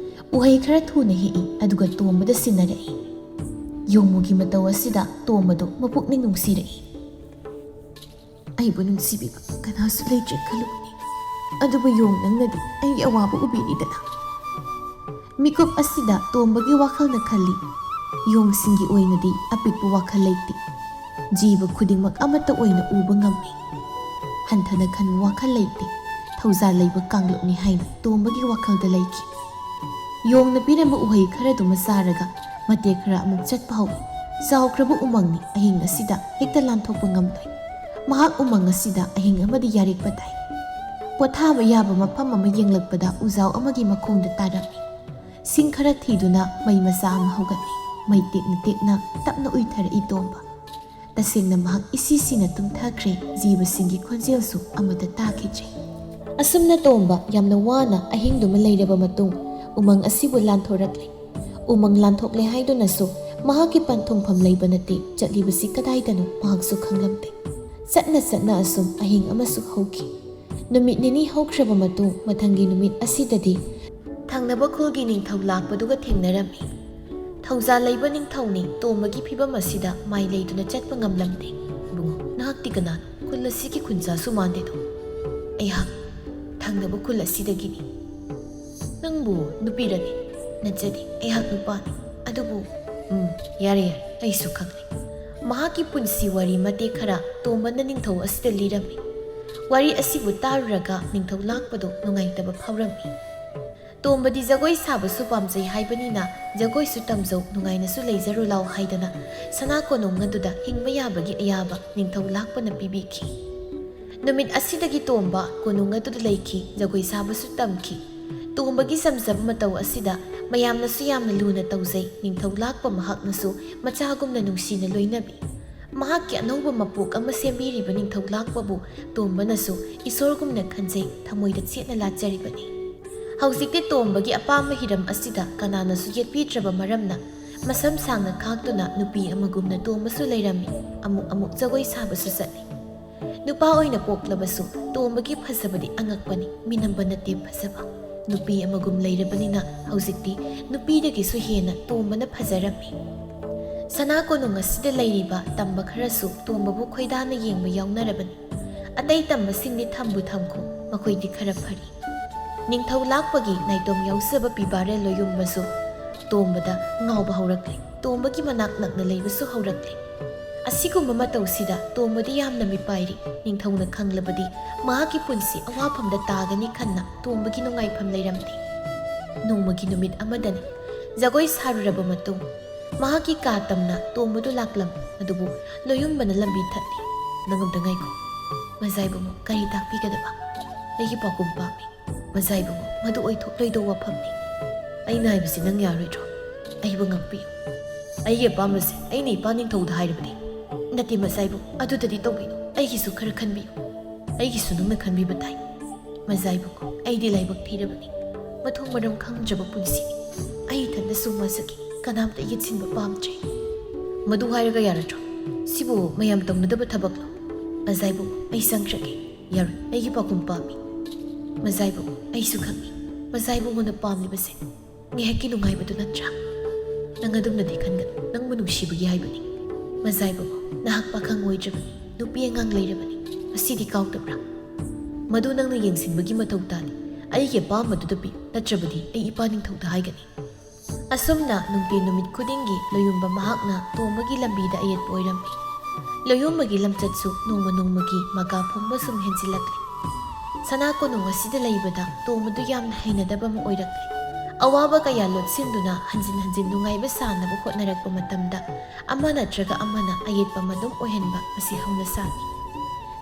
ꯎꯍꯩ ꯈꯔ ꯊꯨꯅ ꯍꯦꯛꯏ, ꯑꯗꯨꯒ ꯇꯣꯝꯕꯗ ꯁꯤꯟꯅꯔꯛꯏ꯫ ꯌꯣꯡꯃꯨꯒꯤ ꯃꯇꯧ ꯑꯁꯤꯗ ꯇꯣꯝꯕꯗꯨ ꯃꯄꯨꯛꯅꯤꯡ ꯅꯨꯡꯁꯤꯔꯛꯏ꯫ "ꯑꯩꯕꯨ ꯅꯨꯡꯁꯤꯕꯤꯕ ꯀꯅꯥꯁꯨ ꯂꯩꯇ꯭ꯔꯦ ꯈꯜꯂꯨꯕꯅꯤ, ꯑꯗꯨꯕꯨ ꯌꯣꯡ ꯅꯪꯅꯗꯤ ꯑꯩꯒꯤ ꯑꯋꯥꯕ ꯎꯕꯤꯔꯤꯗꯅ꯫" ꯃꯤꯀꯨꯞ ꯑꯁꯤꯗ ꯇꯣꯝꯕꯒꯤ ꯋꯥꯈꯜꯅ ꯈꯜꯂꯤ, "ꯌꯣꯡꯁꯤꯡꯒꯤ ꯑꯣꯏꯅꯗꯤ ꯑꯄꯤꯛꯄ ꯋꯥꯈꯜ ꯂꯩꯇꯦ꯫ ꯖꯤꯕ ꯈꯨꯗꯤꯡꯃꯛ ꯑꯃꯠꯇ ꯑꯣꯏꯅ ꯎꯕ ꯉꯝꯃꯤ꯫ ꯍꯟꯊꯅ ꯈꯟꯕ ꯋꯥꯈꯜ ꯂꯩꯇꯦ꯫ ꯊꯧꯖꯥꯜ ꯂꯩꯕ ꯀꯥꯡꯂꯨꯞꯅꯤ" ꯍꯥꯏꯅ ꯇꯣꯝꯕꯒꯤ ꯋꯥꯈꯜꯗ ꯂꯩꯈꯤ꯫ ꯌꯣꯡꯅ ꯄꯤꯔꯝꯕ ꯎꯍꯩ ꯈꯔꯗꯨꯃ ꯆꯥꯔꯒ ꯃꯇꯦꯛ ꯈꯔ ꯑꯃꯨꯛ ꯆꯠꯄ ꯍꯧꯏ꯫ ꯆꯥꯎꯈ꯭ꯔꯕ ꯎꯃꯪꯅꯤ, ꯑꯍꯤꯡ ꯑꯁꯤꯗ ꯍꯦꯛꯇ ꯂꯥꯟꯊꯣꯛꯄ ꯉꯝꯂꯣꯏ꯫ ꯃꯍꯥꯛ ꯎꯃꯪ ꯑꯁꯤꯗ ꯑꯍꯤꯡ ꯑꯃꯗꯤ ꯌꯥꯔꯦꯛꯄ ꯇꯥꯏ꯫ ꯄꯣꯊꯥꯕ ꯌꯥꯕ ꯃꯐꯝ ꯑꯃ ꯌꯦꯡꯂꯛꯄꯗ ꯎꯖꯥꯎ ꯑꯃꯒꯤ ꯃꯈꯣꯡꯗ ꯇꯥꯔꯝꯃꯤ꯫ ꯁꯤꯡ ꯈꯔ ꯊꯤꯗꯨꯅ ꯃꯩ ꯃꯆꯥ ꯑꯃ ꯍꯧꯒꯠꯂꯤ꯫ ꯃꯩ ꯇꯦꯛꯅ ꯇꯦꯛꯅ ꯇꯞꯅ ꯎꯏꯊꯔꯛꯏ ꯇꯣꯝꯕ꯫ ꯇꯁꯦꯡꯅ ꯃꯍꯥꯛ ꯏꯁꯤ ꯁꯤꯅ ꯇꯨꯝꯊꯈ꯭ꯔꯦ꯫ ꯖꯤꯕꯁꯤꯡꯒꯤ ꯈꯣꯟꯖꯦꯜꯁꯨ ꯑꯃꯠꯇ ꯇꯥꯈꯤꯗ꯭ꯔꯦ꯫ ꯑꯁꯨꯝꯅ ꯇꯣꯝꯕ ꯌꯥꯝꯅ ꯋꯥꯅ ꯑꯍꯤꯡꯗꯨꯃ ꯂꯩꯔꯕ ꯃꯇꯨꯡ ꯎꯃꯪ ꯑꯁꯤꯕꯨ ꯂꯥꯟꯊꯣꯔꯛꯂꯦ꯫ ꯎꯃꯪ ꯂꯥꯟꯊꯣꯛꯂꯦ ꯍꯥꯏꯗꯨꯅꯁꯨ ꯃꯍꯥꯛꯀꯤ ꯄꯟꯊꯨꯡꯐꯝ ꯂꯩꯕ ꯅꯠꯇꯦ꯫ ꯆꯠꯂꯤꯕꯁꯤ ꯀꯗꯥꯏꯗꯅꯣ ꯃꯍꯥꯛꯁꯨ ꯈꯪꯂꯝꯗꯦ꯫ ꯆꯠꯅ ꯆꯠꯅ ꯑꯁꯨꯝ ꯑꯍꯤꯡ ꯑꯃꯁꯨ ꯍꯧꯈꯤ꯫ ꯅꯨꯃꯤꯠ ꯅꯤꯅꯤ ꯍꯧꯈ꯭ꯔꯕ ꯃꯇꯨꯡ ꯃꯊꯪꯒꯤ ꯅꯨꯃꯤꯠ ꯑꯁꯤꯗꯗꯤ ꯊꯪꯅꯕ ꯈꯨꯜꯒꯤ ꯅꯤꯡꯊꯧ ꯂꯥꯛꯄꯗꯨꯒ ꯊꯦꯡꯅꯔꯝꯃꯤ꯫ ꯊꯧꯖꯥꯜ ꯂꯩꯕ ꯅꯤꯡꯊꯧꯅꯤ꯫ ꯇꯣꯝꯕꯒꯤ ꯐꯤꯕꯝ ꯑꯁꯤꯗ ꯃꯥꯏ ꯂꯩꯗꯨꯅ ꯆꯠꯄ ꯉꯝꯂꯝꯗꯦ꯫ "ꯏꯕꯨꯡꯉꯣ, ꯅꯍꯥꯛꯇꯤ ꯀꯅꯥꯅꯣ? ꯈꯨꯜ ꯑꯁꯤꯒꯤ ꯈꯨꯟꯖꯥꯁꯨ ꯃꯥꯟꯗꯦꯗꯣ?" "ꯑꯩꯍꯥꯛ ꯊꯪꯅꯕ ꯈꯨꯜ ꯑꯁꯤꯗꯒꯤꯅꯤ꯫" "ꯅꯪꯕꯨ ꯅꯨꯄꯤꯔꯅꯦ?" "ꯅꯠꯆꯗꯦ, ꯑꯩꯍꯥꯛ ꯅꯨꯄꯥꯅꯤ꯫ ꯑꯗꯨꯕꯨ..." "ꯎꯝ, ꯌꯥꯔꯦ ꯌꯥꯔꯦ, ꯑꯩꯁꯨ ꯈꯪꯂꯦ꯫" ꯃꯍꯥꯛꯀꯤ ꯄꯨꯟꯁꯤ ꯋꯥꯔꯤ ꯃꯇꯦꯛ ꯈꯔ ꯇꯣꯝꯕꯅ ꯅꯤꯡꯊꯧ ꯑꯁꯤꯗ ꯂꯤꯔꯝꯃꯤ꯫ ꯋꯥꯔꯤ ꯑꯁꯤꯕꯨ ꯇꯥꯔꯨꯔꯒ ꯅꯤꯡꯊꯧ ꯂꯥꯛꯄꯗꯨ ꯅꯨꯡꯉꯥꯏꯇꯕ ꯐꯥꯎꯔꯝꯃꯤ꯫ ꯇꯣꯝꯕꯗꯤ ꯖꯒꯣꯏ ꯁꯥꯕꯁꯨ ꯄꯥꯝꯖꯩ ꯍꯥꯏꯕꯅꯤꯅ, "ꯖꯒꯣꯏꯁꯨ ꯇꯝꯖꯧ, ꯅꯨꯡꯉꯥꯏꯅꯁꯨ ꯂꯩꯖꯔꯨ ꯂꯥꯎ" ꯍꯥꯏꯗꯅ ꯁꯅꯥ ꯀꯣꯅꯨꯡ ꯑꯗꯨꯗ ꯍꯤꯡꯕ ꯌꯥꯕꯒꯤ ꯑꯌꯥꯕ ꯅꯤꯡꯊꯧ ꯂꯥꯛꯄꯅ ꯄꯤꯕꯤꯈꯤ꯫ ꯅꯨꯃꯤꯠ ꯑꯁꯤꯗꯒꯤ ꯇꯣꯝꯕ ꯀꯣꯅꯨꯡ ꯑꯗꯨꯗ ꯂꯩꯈꯤ, ꯖꯒꯣꯏ ꯁꯥꯕꯁꯨ ꯇꯝꯈꯤ꯫ ꯇꯣꯝꯕꯒꯤ ꯆꯝꯖꯕ ꯃꯇꯧ ꯑꯁꯤꯗ ꯃꯌꯥꯝꯅꯁꯨ ꯌꯥꯝꯅ ꯂꯨꯅ ꯇꯧꯖꯩ꯫ ꯅꯤꯡꯊꯧ ꯂꯥꯛꯄ ꯃꯍꯥꯛꯅꯁꯨ ꯃꯆꯥꯒꯨꯝꯅ ꯅꯨꯡꯁꯤꯅ ꯂꯣꯏꯅꯕꯤ꯫ ꯃꯍꯥꯛꯀꯤ ꯑꯅꯧꯕ ꯃꯄꯣꯛ ꯑꯃ ꯁꯦꯝꯕꯤꯔꯤꯕ ꯅꯤꯡꯊꯧ ꯂꯥꯛꯄꯕꯨ ꯇꯣꯝꯕꯅꯁꯨ ꯏꯁꯣꯔꯒꯨꯝꯅ ꯈꯟꯖꯩ, ꯊꯃꯣꯏꯗ ꯆꯦꯠꯅ ꯂꯥꯠꯆꯔꯤꯕꯅꯤ꯫ ꯍꯧꯖꯤꯛꯇꯤ ꯇꯣꯝꯕꯒꯤ ꯑꯄꯥꯝꯕ ꯍꯤꯔꯝ ꯑꯁꯤꯗ ꯀꯅꯥꯅꯁꯨ ꯌꯦꯠꯄꯤꯗ꯭ꯔꯕ ꯃꯔꯝꯅ, ꯃꯁꯝ ꯁꯥꯡꯅ ꯈꯥꯛꯇꯨꯅ ꯅꯨꯄꯤ ꯑꯃꯒꯨꯝꯅ ꯇꯣꯝꯕꯁꯨ ꯂꯩꯔꯝꯃꯤ꯫ ꯑꯃꯨꯛ ꯑꯃꯨꯛ ꯖꯒꯣꯏ ꯁꯥꯕꯁꯨ ꯆꯠꯂꯤ꯫ ꯅꯨꯄꯥ ꯑꯣꯏꯅ ꯄꯣꯛꯂꯕꯁꯨ ꯇꯣꯝꯕꯒꯤ ꯐꯖꯕꯗꯤ ꯑꯉꯛꯄꯅꯤ, ꯃꯤꯅꯝꯕ ꯅꯠꯇꯦ ꯐꯖꯕ꯫ ꯅꯨꯄꯤ ꯑꯃꯒꯨꯝ ꯂꯩꯔꯕꯅꯤꯅ ꯍꯧꯖꯤꯛꯇꯤ ꯅꯨꯄꯤꯗꯒꯤꯁꯨ ꯍꯦꯟꯅ ꯇꯣꯝꯕꯅ ꯐꯖꯔꯝꯃꯤ꯫ ꯁꯅꯥ ꯀꯣꯅꯨꯡ ꯑꯁꯤꯗ ꯂꯩꯔꯤꯕ ꯇꯝꯕ ꯈꯔꯁꯨ ꯇꯣꯝꯕꯕꯨ ꯈꯣꯏꯗꯥꯅ ꯌꯦꯡꯕ ꯌꯥꯎꯅꯔꯕꯅꯤ꯫ ꯑꯇꯩ ꯇꯝꯕꯁꯤꯡꯗꯤ ꯊꯝꯕꯨ ꯊꯝꯈꯣ, ꯃꯈꯣꯏꯗꯤ ꯈꯔ ꯐꯔꯤ꯫ ꯅꯤꯡꯊꯧ ꯂꯥꯛꯄꯒꯤ ꯅꯥꯏꯇꯣꯝ ꯌꯥꯎꯖꯕ ꯄꯤꯕꯥꯔꯦ ꯂꯣꯌꯨꯝꯕꯁꯨ ꯇꯣꯝꯕꯗ ꯉꯥꯎꯕ ꯍꯧꯔꯛꯂꯦ꯫ ꯇꯣꯝꯕꯒꯤ ꯃꯅꯥꯛ ꯅꯛꯅ ꯂꯩꯕꯁꯨ ꯍꯧꯔꯛꯂꯦ꯫ ꯑꯁꯤꯒꯨꯝꯕ ꯃꯇꯧꯁꯤꯗ ꯇꯣꯝꯕꯗꯤ ꯌꯥꯝꯅ ꯃꯤꯄꯥꯏꯔꯤ꯫ ꯅꯤꯡꯊꯧꯅ ꯈꯪꯂꯕꯗꯤ ꯃꯍꯥꯛꯀꯤ ꯄꯨꯟꯁꯤ ꯑꯋꯥꯐꯝꯗ ꯇꯥꯒꯅꯤ ꯈꯟꯅ ꯇꯣꯝꯕꯒꯤ ꯅꯨꯡꯉꯥꯏꯐꯝ ꯂꯩꯔꯝꯗꯦ꯫ ꯅꯣꯡꯃꯒꯤ ꯅꯨꯃꯤꯠ ꯑꯃꯗꯅꯤ꯫ ꯖꯒꯣꯏ ꯁꯥꯔꯨꯔꯕ ꯃꯇꯨꯡ ꯃꯍꯥꯛꯀꯤ ꯀꯥ ꯇꯝꯅ ꯇꯣꯝꯕꯗꯨ ꯂꯥꯛꯂꯝꯃꯤ꯫ ꯑꯗꯨꯕꯨ ꯂꯣꯌꯨꯝꯕꯅ ꯂꯝꯕꯤ ꯊꯠꯂꯤ꯫ "ꯅꯪ ꯑꯝꯇ ꯉꯥꯏꯈꯣ ꯃꯖꯥ ꯏꯕꯨꯡꯉꯣ, ꯀꯔꯤ ꯇꯥꯛꯄꯤꯒꯗꯕ? ꯑꯩꯒꯤ ꯄꯥꯎꯈꯨꯝ ꯄꯥꯝꯃꯤ ꯃꯖꯥ ꯏꯕꯨꯡꯉꯣ, ꯃꯗꯨ ꯑꯣꯏꯊꯣꯛꯂꯣꯏꯗꯧꯕ ꯋꯥꯐꯝꯅꯤ꯫ ꯑꯩꯅ ꯍꯥꯏꯕꯁꯤ ꯅꯪ ꯌꯥꯔꯣꯏꯗ꯭ꯔꯣ? ꯑꯩꯕꯨ ꯉꯥꯛꯄꯤꯌꯨ꯫ ꯑꯩꯒꯤ ꯑꯄꯥꯝꯕꯁꯦ ꯑꯩꯅ ꯏꯄꯥ ꯅꯤꯡꯊꯧꯗ ꯍꯥꯏꯔꯕꯅꯤ꯫" "ꯅꯠꯇꯦ ꯃꯖꯥ ꯏꯕꯨꯡꯉꯣ, ꯑꯗꯨꯗꯗꯤ ꯇꯧꯕꯤꯅꯨ꯫ ꯑꯩꯒꯤꯁꯨ ꯈꯔ ꯈꯟꯕꯤꯌꯨ꯫ ꯑꯩꯒꯤꯁꯨ ꯅꯪꯅ ꯈꯟꯕꯤꯕ ꯇꯥꯏ ꯃꯖꯥ ꯏꯕꯨꯡꯉꯣ꯫ ꯑꯩꯗꯤ ꯂꯥꯏꯕꯛ ꯊꯤꯔꯕꯅꯤ꯫ ꯃꯊꯣꯡ ꯃꯔꯝ ꯈꯪꯗ꯭ꯔꯕ ꯄꯨꯟꯁꯤꯅꯤ꯫ ꯑꯩ ꯏꯊꯟꯗ ꯁꯨꯝ ꯋꯥꯖꯈꯤ꯫ ꯀꯅꯥꯝꯇ ꯌꯦꯠꯁꯤꯟꯕ ꯄꯥꯝꯗ꯭ꯔꯦ꯫" "ꯃꯗꯨ ꯍꯥꯏꯔꯒ ꯌꯥꯔꯗ꯭ꯔꯣ? ꯁꯤꯕꯨ ꯃꯌꯥꯝ ꯇꯧꯅꯗꯕ ꯊꯕꯛꯂꯣ? ꯃꯖꯥ ꯏꯕꯨꯡꯉꯣ, ꯑꯩ ꯆꯪꯈ꯭ꯔꯒꯦ꯫" "ꯌꯥꯔꯣꯏ, ꯑꯩꯒꯤ ꯄꯥꯎꯈꯨꯝ ꯄꯥꯝꯃꯤ ꯃꯖꯥ ꯏꯕꯨꯡꯉꯣ꯫ ꯑꯩꯁꯨ ꯈꯪꯏ ꯃꯖꯥ ꯏꯕꯨꯡꯉꯣꯅ ꯄꯥꯝꯂꯤꯕꯁꯦ ꯉꯥꯏꯍꯥꯛꯀꯤ ꯅꯨꯡꯉꯥꯏꯕꯗꯨ ꯅꯠꯇ꯭ꯔꯥ? ꯅꯪ ꯑꯗꯨꯝꯅꯗꯤ ꯈꯟꯒꯅꯨ꯫ ꯅꯪꯕꯨ ꯅꯨꯡꯁꯤꯕꯒꯤ ꯍꯥꯏꯕꯅꯤ ꯃꯖꯥ ꯏꯕꯨꯡꯉꯣ꯫ ꯅꯍꯥꯛ ꯄꯥꯈꯪ ꯑꯣꯏꯗ꯭ꯔꯕꯅꯤ, ꯅꯨꯄꯤ ꯑꯉꯥꯡ ꯂꯩꯔꯕꯅꯤ꯫ ꯃꯁꯤꯗꯤ ꯀꯥꯎꯗꯕ꯭ꯔꯥ? ꯃꯗꯨ ꯅꯪꯅ ꯌꯦꯡꯁꯤꯟꯕꯒꯤ ꯃꯊꯧ ꯇꯥꯅꯤ꯫ ꯑꯩꯒꯤ ꯑꯄꯥꯝꯕꯗꯨꯗ ꯄꯤꯌꯨ, ꯅꯠꯇ꯭ꯔꯕꯗꯤ ꯑꯩ ꯏꯄꯥ ꯅꯤꯡꯊꯧꯗ ꯍꯥꯏꯒꯅꯤ꯫" ꯑꯁꯨꯝꯅ ꯅꯨꯡꯇꯤ ꯅꯨꯃꯤꯠ ꯈꯨꯗꯤꯡꯒꯤ ꯂꯣꯌꯨꯝꯕ ꯃꯍꯥꯛꯅ ꯇꯣꯝꯕꯒꯤ ꯂꯝꯕꯤꯗ ꯑꯌꯦꯠꯄ ꯑꯣꯏꯔꯝꯃꯤ꯫ ꯂꯣꯌꯨꯝꯕꯒꯤ ꯂꯝꯆꯠꯁꯨ ꯅꯣꯡꯃ ꯅꯣꯡꯃꯒꯤ ꯃꯀꯥ ꯐꯣꯡꯕ ꯁꯨꯝ ꯍꯦꯟꯖꯤꯜꯂꯛꯂꯤ꯫ ꯁꯅꯥ ꯀꯣꯅꯨꯡ ꯑꯁꯤꯗ ꯂꯩꯕꯗ ꯇꯣꯝꯕꯗꯨ ꯌꯥꯝꯅ ꯍꯩꯅꯗꯕ ꯑꯃ ꯑꯣꯏꯔꯛꯂꯤ꯫ ꯑꯋꯥꯕ ꯀꯌꯥ ꯂꯣꯠꯁꯤꯟꯗꯨꯅ ꯍꯟꯖꯤꯟ ꯍꯟꯖꯤꯟ ꯅꯨꯡꯉꯥꯏꯕ ꯁꯥꯅꯕ ꯍꯣꯠꯅꯔꯛꯄ ꯃꯇꯝꯗ ꯑꯃ ꯅꯠꯇ꯭ꯔꯒ ꯑꯃꯅ ꯑꯌꯦꯠꯄ ꯑꯗꯨꯝ ꯑꯣꯏꯍꯟꯕ ꯃꯁꯤ ꯍꯧꯅꯁꯥꯅꯤ꯫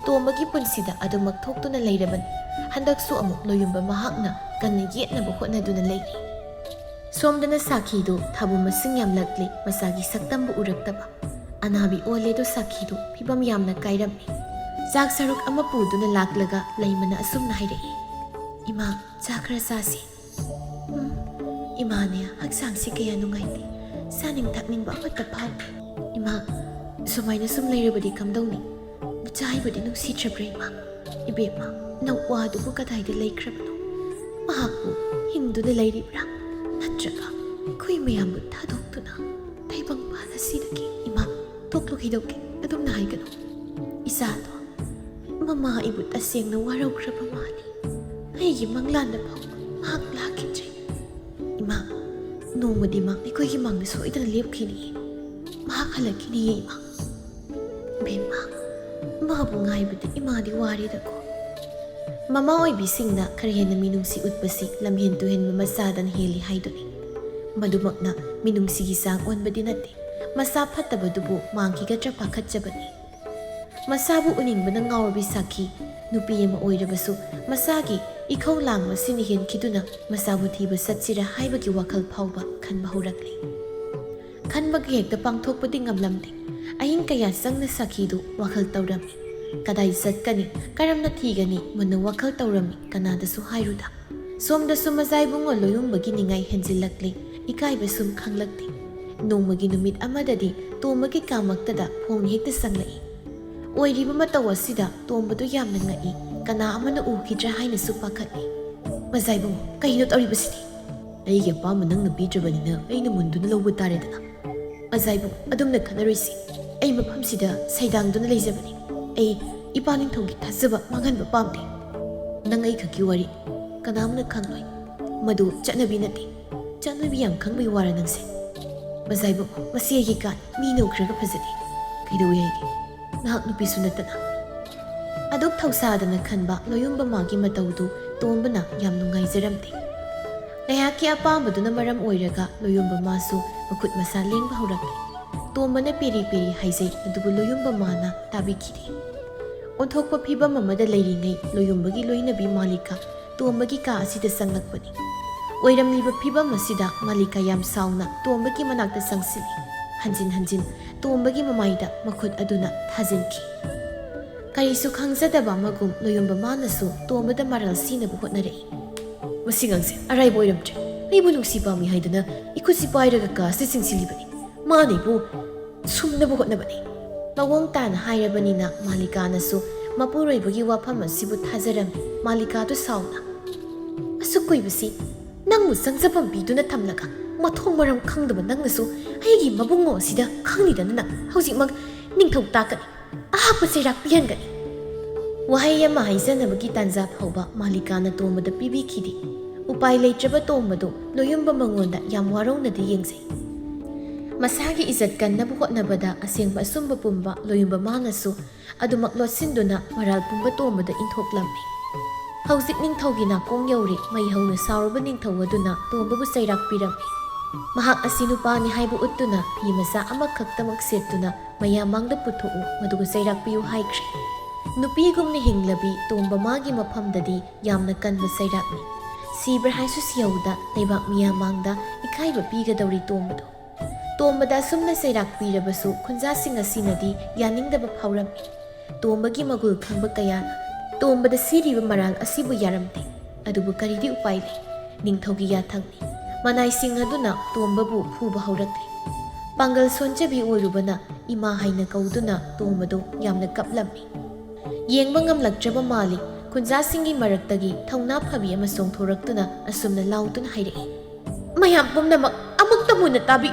ꯇꯣꯝꯕꯒꯤ ꯄꯨꯟꯁꯤꯗ ꯑꯗꯨꯃꯛ ꯊꯣꯛꯇꯨꯅ ꯂꯩꯔꯕꯅꯤ꯫ ꯍꯟꯗꯛꯁꯨ ꯑꯃꯨꯛ ꯂꯣꯌꯨꯝꯕ ꯃꯍꯥꯛꯅ ꯀꯟꯅ ꯌꯦꯠꯅꯕ ꯍꯣꯠꯅꯗꯨꯅ ꯂꯩꯔꯤ꯫ ꯁꯣꯝꯗꯅ ꯁꯥꯈꯤꯗꯨ ꯊꯥꯕꯨ ꯃꯁꯤꯡ ꯌꯥꯝꯂꯛꯂꯤ, ꯃꯆꯥꯒꯤ ꯁꯛꯇꯝꯕꯨ ꯎꯔꯛꯇꯕ꯫ ꯑꯅꯥꯕꯤ ꯑꯣꯜꯂꯦꯗꯣ ꯁꯥꯈꯤꯗꯨ ꯐꯤꯕꯝ ꯌꯥꯝꯅ ꯀꯥꯏꯔꯝꯃꯤ꯫ ꯆꯥꯛ ꯁꯔꯨꯛ ꯑꯃ ꯄꯨꯗꯨꯅ ꯂꯥꯛꯂꯒ ꯂꯩꯃꯅ ꯑꯁꯨꯝꯅ ꯍꯥꯏꯔꯛꯏ, "ꯏꯃꯥ, ꯆꯥ ꯈꯔ ꯆꯥꯁꯤ꯫" "ꯎꯝ, ꯏꯃꯥꯅꯦ, ꯍꯛꯆꯥꯡꯁꯤ ꯀꯌꯥ ꯅꯨꯡꯉꯥꯏꯇꯦ, ꯆꯥꯅꯤꯡ ꯊꯛꯅꯤꯡꯕ ꯑꯃꯠꯇ ꯐꯥꯎꯗꯦ꯫" "ꯏꯃꯥ, ꯁꯨꯃꯥꯏꯅ ꯁꯨꯝ ꯂꯩꯔꯕꯗꯤ ꯀꯝꯗꯧꯅꯤ? ꯅꯆꯥ ꯍꯥꯏꯕꯗꯤ ꯅꯨꯡꯁꯤꯗ꯭ꯔꯕ꯭ꯔꯥ ꯏꯃꯥ? ꯏꯕꯦꯝꯃ, ꯅꯋꯥꯗꯨꯕꯨ ꯀꯗꯥꯏꯗ ꯂꯩꯈ꯭ꯔꯕꯅꯣ? ꯃꯍꯥꯛꯄꯨ ꯍꯤꯡꯗꯨꯅ ꯂꯩꯔꯤꯕ꯭ꯔꯥ? ꯅꯠꯇ꯭ꯔꯒ ꯑꯩꯈꯣꯏ ꯃꯌꯥꯝꯕꯨ ꯊꯥꯗꯣꯛꯇꯨꯅ ꯇꯥꯏꯕꯪꯄꯥꯟ ꯑꯁꯤꯗꯒꯤ?" "ꯏꯃꯥ, ꯇꯣꯛꯂꯨ ꯀꯩꯗꯧꯒꯦ? ꯑꯗꯨꯝꯅ ꯍꯥꯏꯒꯅꯨ꯫ ꯏꯆꯥꯗꯣ ꯃꯃꯥ ꯑꯩꯕꯨ ꯇꯁꯦꯡꯅ ꯋꯥꯔꯧꯈ꯭ꯔꯕ ꯃꯥꯅꯤ꯫ ꯑꯩꯒꯤ ꯃꯪꯂꯥꯟꯗ ꯐꯥꯎ ꯃꯍꯥꯛ ꯂꯥꯛꯈꯤꯗ꯭ꯔꯦ꯫ ꯏꯃꯥ, ꯅꯣꯡꯃꯗꯤ ꯃꯥ ꯑꯩꯈꯣꯏꯒꯤ ꯃꯥꯡꯗ ꯁꯣꯏꯗꯅ ꯂꯦꯞꯈꯤꯅꯤ꯫ ꯃꯍꯥꯛ ꯍꯜꯂꯛꯈꯤꯅꯤꯌꯦ ꯏꯃꯥ꯫" "ꯕꯦꯝꯃ, ꯃꯥꯕꯨ ꯉꯥꯏꯕꯗ ꯏꯃꯥꯗꯤ ꯋꯥꯔꯦꯗꯀꯣ꯫" ꯃꯃꯥ ꯑꯣꯏꯕꯤꯁꯤꯡꯅ ꯈꯔ ꯍꯦꯟꯅ ꯃꯤꯅꯨꯡꯁꯤ ꯎꯠꯄꯁꯤ ꯂꯝꯍꯦꯟ ꯇꯨꯍꯦꯟꯕ ꯃꯆꯥꯗꯅ ꯍꯦꯜꯂꯤ ꯍꯥꯏꯗꯨꯅꯤ꯫ ꯃꯗꯨꯃꯛꯅ ꯃꯤꯅꯨꯡꯁꯤꯒꯤ ꯆꯥꯡ ꯑꯣꯟꯕꯗꯤ ꯅꯠꯇꯦ, ꯃꯆꯥ ꯐꯠꯇꯕꯗꯨꯕꯨ ꯃꯥꯡꯈꯤꯒꯗ꯭ꯔꯥ ꯄꯥꯈꯠꯆꯕꯅꯤ꯫ ꯃꯆꯥꯕꯨ ꯎꯅꯤꯡꯕꯅ ꯉꯥꯎꯔꯕꯤ ꯁꯥꯈꯤ ꯅꯨꯄꯤ ꯑꯃ ꯑꯣꯏꯔꯕꯁꯨ, ꯃꯆꯥꯒꯤ ꯏꯈꯧ ꯂꯥꯡꯕ ꯁꯤꯅ ꯍꯦꯟꯈꯤꯗꯨꯅ ꯃꯆꯥꯕꯨ ꯊꯤꯕ ꯆꯠꯁꯤꯔꯥ ꯍꯥꯏꯕꯒꯤ ꯋꯥꯈꯜ ꯐꯥꯎꯕ ꯈꯟꯕ ꯍꯧꯔꯛꯂꯤ꯫ ꯈꯟꯕꯒ ꯍꯦꯛꯇ ꯄꯥꯡꯊꯣꯛꯄꯗꯤ ꯉꯝꯂꯝꯗꯦ꯫ ꯑꯍꯤꯡ ꯀꯌꯥ ꯆꯪꯅ ꯁꯥꯈꯤꯗꯨ ꯋꯥꯈꯜ ꯇꯧꯔꯝꯃꯤ꯫ ꯀꯗꯥꯏ ꯆꯠꯀꯅꯤ, ꯀꯔꯝꯅ ꯊꯤꯒꯅꯤ, ꯃꯨꯟꯅ ꯋꯥꯈꯜ ꯇꯧꯔꯝꯃꯤ, ꯀꯅꯥꯗꯁꯨ ꯍꯥꯏꯔꯨꯗ꯫ ꯁꯣꯝꯗꯁꯨ ꯃꯖꯥꯏꯕꯨꯡꯉꯣ ꯂꯣꯌꯨꯝꯕꯒꯤ ꯅꯤꯡꯉꯥꯏ ꯍꯦꯟꯖꯤꯜꯂꯛꯂꯤ, ꯏꯀꯥꯏꯕ ꯁꯨꯝ ꯈꯪꯂꯛꯇꯦ꯫ ꯅꯣꯡꯃꯒꯤ ꯅꯨꯃꯤꯠ ꯑꯃꯗꯗꯤ ꯇꯣꯝꯕꯒꯤ ꯀꯥꯃꯛꯇꯗ ꯐꯣꯟ ꯍꯦꯛꯇ ꯆꯪꯂꯛꯏ꯫ ꯑꯣꯏꯔꯤꯕ ꯃꯇꯧ ꯑꯁꯤꯗ ꯇꯣꯝꯕꯗꯨ ꯌꯥꯝꯅ ꯉꯛꯏ, ꯀꯅꯥ ꯑꯃꯅ ꯎꯈꯤꯗ꯭ꯔꯥ ꯍꯥꯏꯅꯁꯨ ꯄꯥꯈꯠꯂꯤ꯫ "ꯃꯖꯥꯏꯕꯨꯡꯉꯣ, ꯀꯩꯅꯣ ꯇꯧꯔꯤꯕꯁꯤꯗꯤ?" "ꯑꯩꯒꯤ ꯑꯄꯥꯝꯕ ꯅꯪꯅ ꯄꯤꯗ꯭ꯔꯕꯅꯤꯅ ꯑꯩꯅ ꯃꯨꯟꯗꯨꯅ ꯂꯧꯕ ꯇꯥꯔꯦꯗꯅ꯫ ꯃꯖꯥꯏꯕꯨꯡꯉꯣ, ꯑꯗꯨꯝꯅ ꯈꯟꯅꯔꯣꯏꯁꯤ꯫ ꯑꯩ ꯃꯐꯝꯁꯤꯗ ꯁꯩꯗꯥꯡꯗꯨꯅ ꯂꯩꯖꯕꯅꯤ꯫ ꯑꯩ ꯏꯄꯥ ꯅꯤꯡꯊꯧꯒꯤ ꯊꯥꯖꯕ ꯃꯥꯡꯍꯟꯕ ꯄꯥꯝꯗꯦ꯫ ꯅꯪ ꯑꯩꯈꯛꯀꯤ ꯋꯥꯔꯤ, ꯀꯅꯥꯝꯅ ꯈꯪꯂꯣꯏ꯫ ꯃꯗꯨ ꯆꯠꯅꯕꯤ ꯅꯠꯇꯦ꯫ ꯆꯠꯅꯕꯤ ꯌꯥꯝ ꯈꯪꯕꯩ ꯋꯥꯔ ꯅꯪꯁꯦ?" "ꯃꯖꯥꯏꯕꯨꯡꯉꯣ, ꯃꯁꯤ ꯑꯩꯒꯤ ꯀꯥꯅꯤ꯫ ꯃꯤꯅ ꯎꯈ꯭ꯔꯒ ꯐꯖꯗꯦ꯫ ꯀꯩꯗꯧꯋꯦ ꯍꯥꯏꯒꯦ? ꯅꯍꯥꯛ ꯅꯨꯄꯤꯁꯨ ꯅꯠꯇꯅ?" ꯑꯗꯨꯛ ꯊꯧꯁꯥꯗꯅ ꯈꯟꯕ ꯂꯣꯌꯨꯝꯕ ꯃꯥꯒꯤ ꯃꯇꯧꯗꯨ ꯇꯣꯝꯕꯅ ꯌꯥꯝ ꯅꯨꯡꯉꯥꯏꯖꯔꯝꯗꯦ꯫ ꯉꯥꯏꯍꯥꯛꯀꯤ ꯑꯄꯥꯝꯕꯗꯨꯅ ꯃꯔꯝ ꯑꯣꯏꯔꯒ ꯂꯣꯌꯨꯝꯕ ꯃꯥꯁꯨ ꯃꯈꯨꯠ ꯃꯁꯥ ꯂꯦꯡꯕ ꯍꯧꯔꯛꯂꯦ꯫ ꯇꯣꯝꯕꯅ ꯄꯦꯔꯤ ꯄꯦꯔꯤ ꯍꯥꯏꯖꯩ, ꯑꯗꯨꯕꯨ ꯂꯣꯌꯨꯝꯕ ꯃꯥꯅ ꯇꯥꯕꯤꯈꯤꯗꯦ꯫ ꯑꯣꯟꯊꯣꯛꯄ ꯐꯤꯕꯝ ꯑꯃꯗ ꯂꯩꯔꯤꯉꯩ ꯂꯣꯌꯨꯝꯕꯒꯤ ꯂꯣꯏꯅꯕꯤ ꯃꯥꯂꯤꯀꯥ ꯇꯣꯝꯕꯒꯤ ꯀꯥ ꯑꯁꯤꯗ ꯆꯪꯂꯛꯄꯅꯤ꯫ ꯑꯣꯏꯔꯝꯂꯤꯕ ꯐꯤꯕꯝ ꯑꯁꯤꯗ ꯃꯥꯂꯤꯀꯥ ꯌꯥꯝ ꯁꯥꯎꯅ ꯇꯣꯝꯕꯒꯤ ꯃꯅꯥꯛꯇ ꯆꯪꯁꯤꯜꯂꯤ꯫ ꯍꯟꯖꯤꯟ ꯍꯟꯖꯤꯟ ꯇꯣꯝꯕꯒꯤ ꯃꯃꯥꯏꯗ ꯃꯈꯨꯠ ꯑꯗꯨꯅ ꯊꯥꯖꯤꯟꯈꯤ꯫ ꯀꯔꯤꯁꯨ ꯈꯪꯖꯗꯕ ꯑꯃꯒꯨꯝ ꯂꯣꯌꯨꯝꯕ ꯃꯥꯅꯁꯨ ꯇꯣꯝꯕꯗ ꯃꯔꯥꯜ ꯁꯤꯅꯕ ꯍꯣꯠꯅꯔꯛꯏ꯫ "ꯃꯁꯤ ꯑꯉꯥꯡꯁꯦ ꯑꯔꯥꯏꯕ ꯑꯣꯏꯔꯝꯗ꯭ꯔꯦ꯫ ꯑꯩꯕꯨ ꯅꯨꯡꯁꯤ ꯄꯥꯝꯃꯤ ꯍꯥꯏꯗꯨꯅ ꯏꯈꯨꯠꯁꯤ ꯄꯥꯏꯔꯒ ꯀꯥꯁꯤ ꯆꯤꯡꯁꯤꯜꯂꯤꯕꯅꯤ꯫ ꯃꯥꯅ ꯑꯩꯕꯨ ꯁꯨꯝꯅꯕ ꯍꯣꯠꯅꯕꯅꯤ꯫" ꯃꯑꯣꯡ ꯇꯥꯅ ꯍꯥꯏꯔꯕꯅꯤꯅ ꯃꯥꯂꯤꯀꯥꯅꯁꯨ ꯃꯄꯨꯔꯣꯏꯕꯒꯤ ꯋꯥꯐꯝ ꯑꯁꯤꯕꯨ ꯊꯥꯖꯔꯝꯃꯤ꯫ ꯃꯥꯂꯤꯀꯥꯗꯨ ꯁꯥꯎꯅ, "ꯑꯁꯨꯛ ꯀꯨꯏꯕꯁꯤ ꯅꯪꯕꯨ ꯆꯪꯖꯐꯝ ꯄꯤꯗꯨꯅ ꯊꯝꯂꯒ ꯃꯊꯣꯡ ꯃꯔꯝ ꯈꯪꯗꯕ ꯅꯪꯅꯁꯨ ꯑꯩꯒꯤ ꯃꯕꯨꯡꯉꯣ ꯑꯁꯤꯗ ꯈꯪꯂꯤꯗꯅ ꯅꯪ ꯍꯧꯖꯤꯛꯃꯛ ꯅꯤꯡꯊꯧ ꯇꯥꯛꯀꯅꯤ, ꯑꯍꯥꯞꯄ ꯆꯩꯔꯥꯛ ꯄꯤꯍꯟꯒꯅꯤ꯫" ꯋꯥꯍꯩ ꯑꯃ ꯍꯥꯏꯖꯅꯕꯒꯤ ꯇꯥꯟꯖꯥ ꯐꯥꯎꯕ ꯃꯥꯂꯤꯀꯥꯅ ꯇꯣꯝꯕꯗ ꯄꯤꯕꯤꯈꯤꯗꯦ꯫ ꯎꯄꯥꯏ ꯂꯩꯇ꯭ꯔꯕ ꯇꯣꯝꯕꯗꯨ ꯂꯣꯌꯨꯝꯕ ꯃꯉꯣꯟꯗ ꯌꯥꯝ ꯋꯥꯔꯧꯅꯗꯤ ꯌꯦꯡꯖꯩ꯫ ꯃꯁꯥꯒꯤ ꯏꯖꯠ ꯀꯟꯅꯕ ꯍꯣꯠꯅꯕꯗ ꯑꯁꯦꯡꯕ ꯑꯆꯨꯝꯕ ꯄꯨꯝꯕ ꯂꯣꯌꯨꯝꯕ ꯃꯥꯅꯁꯨ ꯑꯗꯨꯃꯛ ꯂꯣꯠꯁꯤꯟꯗꯨꯅ ꯃꯔꯥꯜ ꯄꯨꯝꯕ ꯇꯣꯝꯕꯗ ꯏꯟꯊꯣꯛꯂꯝꯃꯤ꯫ ꯍꯧꯖꯤꯛ ꯅꯤꯡꯊꯧꯒꯤ ꯅꯥꯀꯣꯡ ꯌꯧꯔꯦ꯫ ꯃꯩ ꯍꯧꯅ ꯁꯥꯎꯔꯕ ꯅꯤꯡꯊꯧ ꯑꯗꯨꯅ ꯇꯣꯝꯕꯕꯨ ꯆꯩꯔꯥꯛ ꯄꯤꯔꯝꯃꯤ꯫ ꯃꯍꯥꯛ ꯑꯁꯤ ꯅꯨꯄꯥꯅꯤ ꯍꯥꯏꯕ ꯎꯠꯇꯨꯅ ꯐꯤ ꯃꯆꯥ ꯑꯃꯈꯛꯇꯃꯛ ꯁꯦꯠꯇꯨꯅ ꯃꯌꯥꯝ ꯃꯥꯡꯗ ꯄꯨꯊꯣꯛꯎ, ꯃꯗꯨꯒ ꯆꯩꯔꯥꯛ ꯄꯤꯌꯨ ꯍꯥꯏꯈ꯭ꯔꯦ꯫ ꯅꯨꯄꯤꯒꯨꯝꯅ ꯍꯤꯡꯂꯕꯤ ꯇꯣꯝꯕ ꯃꯥꯒꯤ ꯃꯐꯝꯗꯗꯤ ꯌꯥꯝꯅ ꯀꯟꯕ ꯆꯩꯔꯥꯛꯅꯤ꯫ ꯁꯤꯕ꯭ꯔꯥ ꯍꯥꯏꯁꯨ ꯁꯤꯍꯧꯗ ꯂꯩꯕꯥꯛ ꯃꯤꯌꯥꯝ ꯃꯥꯡꯗ ꯏꯀꯥꯏꯕ ꯄꯤꯒꯗꯧꯔꯤ ꯇꯣꯝꯕꯗꯣ꯫ ꯇꯣꯝꯕꯗ ꯑꯁꯨꯝꯅ ꯆꯩꯔꯥꯛ ꯄꯤꯔꯕꯁꯨ ꯈꯨꯟꯖꯥꯁꯤꯡ ꯑꯁꯤꯅꯗꯤ ꯌꯥꯅꯤꯡꯗꯕ ꯐꯥꯎꯔꯝꯃꯤ꯫ ꯇꯣꯝꯕꯒꯤ ꯃꯒꯨꯜ ꯈꯪꯕ ꯀꯌꯥꯅ ꯇꯣꯝꯕꯗ ꯁꯤꯔꯤꯕ ꯃꯔꯥꯜ ꯑꯁꯤꯕꯨ ꯌꯥꯔꯝꯗꯦ꯫ ꯑꯗꯨꯕꯨ ꯀꯔꯤꯗꯤ ꯎꯄꯥꯏ ꯂꯩ? ꯅꯤꯡꯊꯧꯒꯤ ꯌꯥꯊꯪꯅꯤ꯫ ꯃꯅꯥꯏꯁꯤꯡ ꯑꯗꯨꯅ ꯇꯣꯝꯕꯕꯨ ꯐꯨꯕ ꯍꯧꯔꯛꯂꯤ꯫ ꯄꯥꯡꯒꯜ ꯁꯣꯟꯖꯕꯤ ꯑꯣꯏꯔꯨꯕꯅ ꯏꯃꯥ ꯍꯥꯏꯅ ꯀꯧꯗꯨꯅ ꯇꯣꯝꯕꯗꯨ ꯌꯥꯝꯅ ꯀꯞꯂꯝꯃꯤ꯫ ꯌꯦꯡꯕ ꯉꯝꯂꯛꯇ꯭ꯔꯕ ꯃꯥꯜꯂꯤ꯫ ꯈꯨꯟꯖꯥꯁꯤꯡꯒꯤ ꯃꯔꯛꯇꯒꯤ ꯊꯧꯅꯥ ꯐꯕꯤ ꯑꯃ ꯆꯣꯡꯊꯣꯔꯛꯇꯨꯅ ꯑꯁꯨꯝꯅ ꯂꯥꯎꯗꯨꯅ ꯍꯥꯏꯔꯛꯏ, "ꯃꯌꯥꯝ ꯄꯨꯝꯅꯃꯛ ꯑꯃꯨꯛꯇ ꯃꯨꯟꯅ ꯇꯥꯕꯤ꯫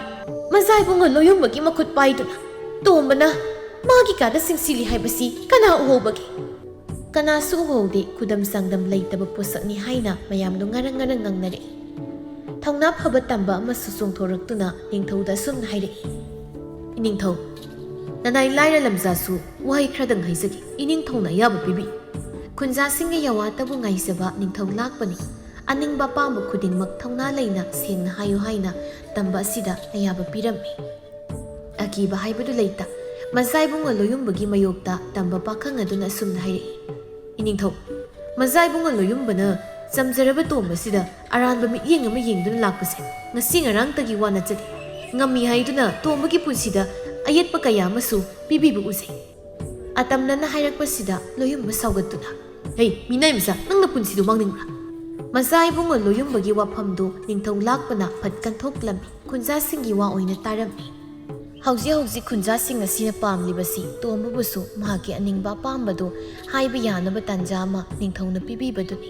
ꯃꯖꯥ ꯏꯕꯨꯡꯉꯣ ꯂꯣꯌꯨꯝꯕꯒꯤ ꯃꯈꯨꯠ ꯄꯥꯏꯗꯨꯅ ꯇꯣꯝꯕꯅ ꯃꯥꯒꯤ ꯀꯥꯗ ꯆꯤꯡꯁꯤꯜꯂꯤ ꯍꯥꯏꯕꯁꯤ ꯀꯅꯥ ꯎꯍꯧꯕꯒꯦ?" ꯀꯅꯥꯁꯨ ꯎꯍꯧꯗꯦ꯫ ꯈꯨꯗꯝ ꯆꯥꯡꯗꯝ ꯂꯩꯇꯕ ꯄꯣꯠꯁꯛꯅꯤ ꯍꯥꯏꯅ ꯃꯌꯥꯝꯗꯣ ꯉꯔꯪ ꯉꯔꯪ ꯉꯪꯅꯔꯛꯏ꯫ ꯊꯧꯅꯥ ꯐꯕ ꯇꯝꯕ ꯑꯃꯁꯨ ꯆꯣꯡꯊꯣꯔꯛꯇꯨꯅ ꯅꯤꯡꯊꯧꯗ ꯑꯁꯨꯝꯅ ꯍꯥꯏꯔꯛꯏ, "ꯏꯅꯤꯡꯊꯧ, ꯅꯅꯥꯏ ꯂꯥꯏꯔ ꯂꯝꯖꯥꯁꯨ ꯋꯥꯍꯩ ꯈꯔꯗꯪ ꯍꯥꯏꯖꯒꯦ꯫ ꯏꯅꯤꯡꯊꯧꯅ ꯑꯌꯥꯕ ꯄꯤꯕꯤ꯫" ꯈꯨꯟꯖꯥꯁꯤꯡꯒꯤ ꯌꯥꯋꯥꯇꯕꯨ ꯉꯥꯏꯖꯕ ꯅꯤꯡꯊꯧ ꯂꯥꯛꯄꯅꯤ꯫ ꯑꯅꯤꯡꯕ ꯑꯄꯥꯝꯕ ꯈꯨꯗꯤꯡꯃꯛ ꯊꯧꯅꯥ ꯂꯩꯅ ꯁꯦꯡꯅ ꯍꯥꯏꯌꯨ ꯍꯥꯏꯅ ꯇꯝꯕ ꯑꯁꯤꯗ ꯑꯌꯥꯕ ꯄꯤꯔꯝꯃꯤ꯫ ꯑꯀꯤꯕ ꯍꯥꯏꯕꯗꯨ ꯂꯩꯇ꯫ ꯃꯖꯥ ꯏꯕꯨꯡꯉꯣ ꯂꯣꯌꯨꯝꯕꯒꯤ ꯃꯌꯣꯛꯇ ꯇꯝꯕ ꯄꯥꯈꯪ ꯑꯗꯨꯅ ꯑꯁꯨꯝꯅ ꯍꯥꯏꯔꯛꯏ, "ꯏꯅꯤꯡꯊꯧ, ꯃꯖꯥ ꯏꯕꯨꯡꯉꯣ ꯂꯣꯌꯨꯝꯕꯅ ꯆꯝꯖꯔꯕ ꯇꯣꯝꯕꯁꯤꯗ ꯑꯔꯥꯟꯕ ꯃꯤꯠꯌꯦꯡ ꯑꯃ ꯌꯦꯡꯗꯨꯅ ꯂꯥꯛꯄꯁꯦ ꯉꯁꯤ ꯉꯔꯥꯡꯇꯒꯤ ꯋꯥ ꯅꯠꯆꯗꯦ꯫ ꯉꯝꯃꯤ ꯍꯥꯏꯗꯨꯅ ꯇꯣꯝꯕꯒꯤ ꯄꯨꯟꯁꯤꯗ ꯑꯌꯦꯠꯄ ꯀꯌꯥ ꯑꯃꯁꯨ ꯄꯤꯕꯤꯕ ꯎꯖꯩ꯫" ꯑꯇꯝꯅꯅ ꯍꯥꯏꯔꯛꯄꯁꯤꯗ ꯂꯣꯌꯨꯝꯕ ꯁꯥꯎꯒꯠꯇꯨꯅ, "ꯍꯩ, ꯃꯤꯅꯥꯏ ꯃꯆꯥ, ꯅꯪꯅ ꯄꯨꯟꯁꯤꯗꯨ ꯃꯥꯡꯅꯤꯡꯕ꯭ꯔꯥ?" ꯃꯆꯥ ꯏꯕꯨꯡꯉꯣ ꯂꯣꯌꯨꯝꯕꯒꯤ ꯋꯥꯐꯝꯗꯨ ꯅꯤꯡꯊꯧ ꯂꯥꯛꯄꯅ ꯐꯠ ꯀꯟꯊꯣꯛꯂꯝꯃꯤ꯫ ꯈꯨꯟꯖꯥꯁꯤꯡꯒꯤ ꯋꯥ ꯑꯣꯏꯅ ꯇꯥꯔꯝꯃꯤ꯫ ꯍꯧꯖꯤꯛ ꯍꯧꯖꯤꯛ ꯈꯨꯟꯖꯥꯁꯤꯡ ꯑꯁꯤꯅ ꯄꯥꯝꯂꯤꯕꯁꯤ ꯇꯣꯝꯕꯕꯨꯁꯨ ꯃꯍꯥꯛꯀꯤ ꯑꯅꯤꯡꯕ ꯑꯄꯥꯝꯕꯗꯨ ꯍꯥꯏꯕ ꯌꯥꯅꯕ ꯇꯥꯟꯖꯥ ꯑꯃ ꯅꯤꯡꯊꯧꯅ ꯄꯤꯕꯤꯕꯗꯨꯅꯤ꯫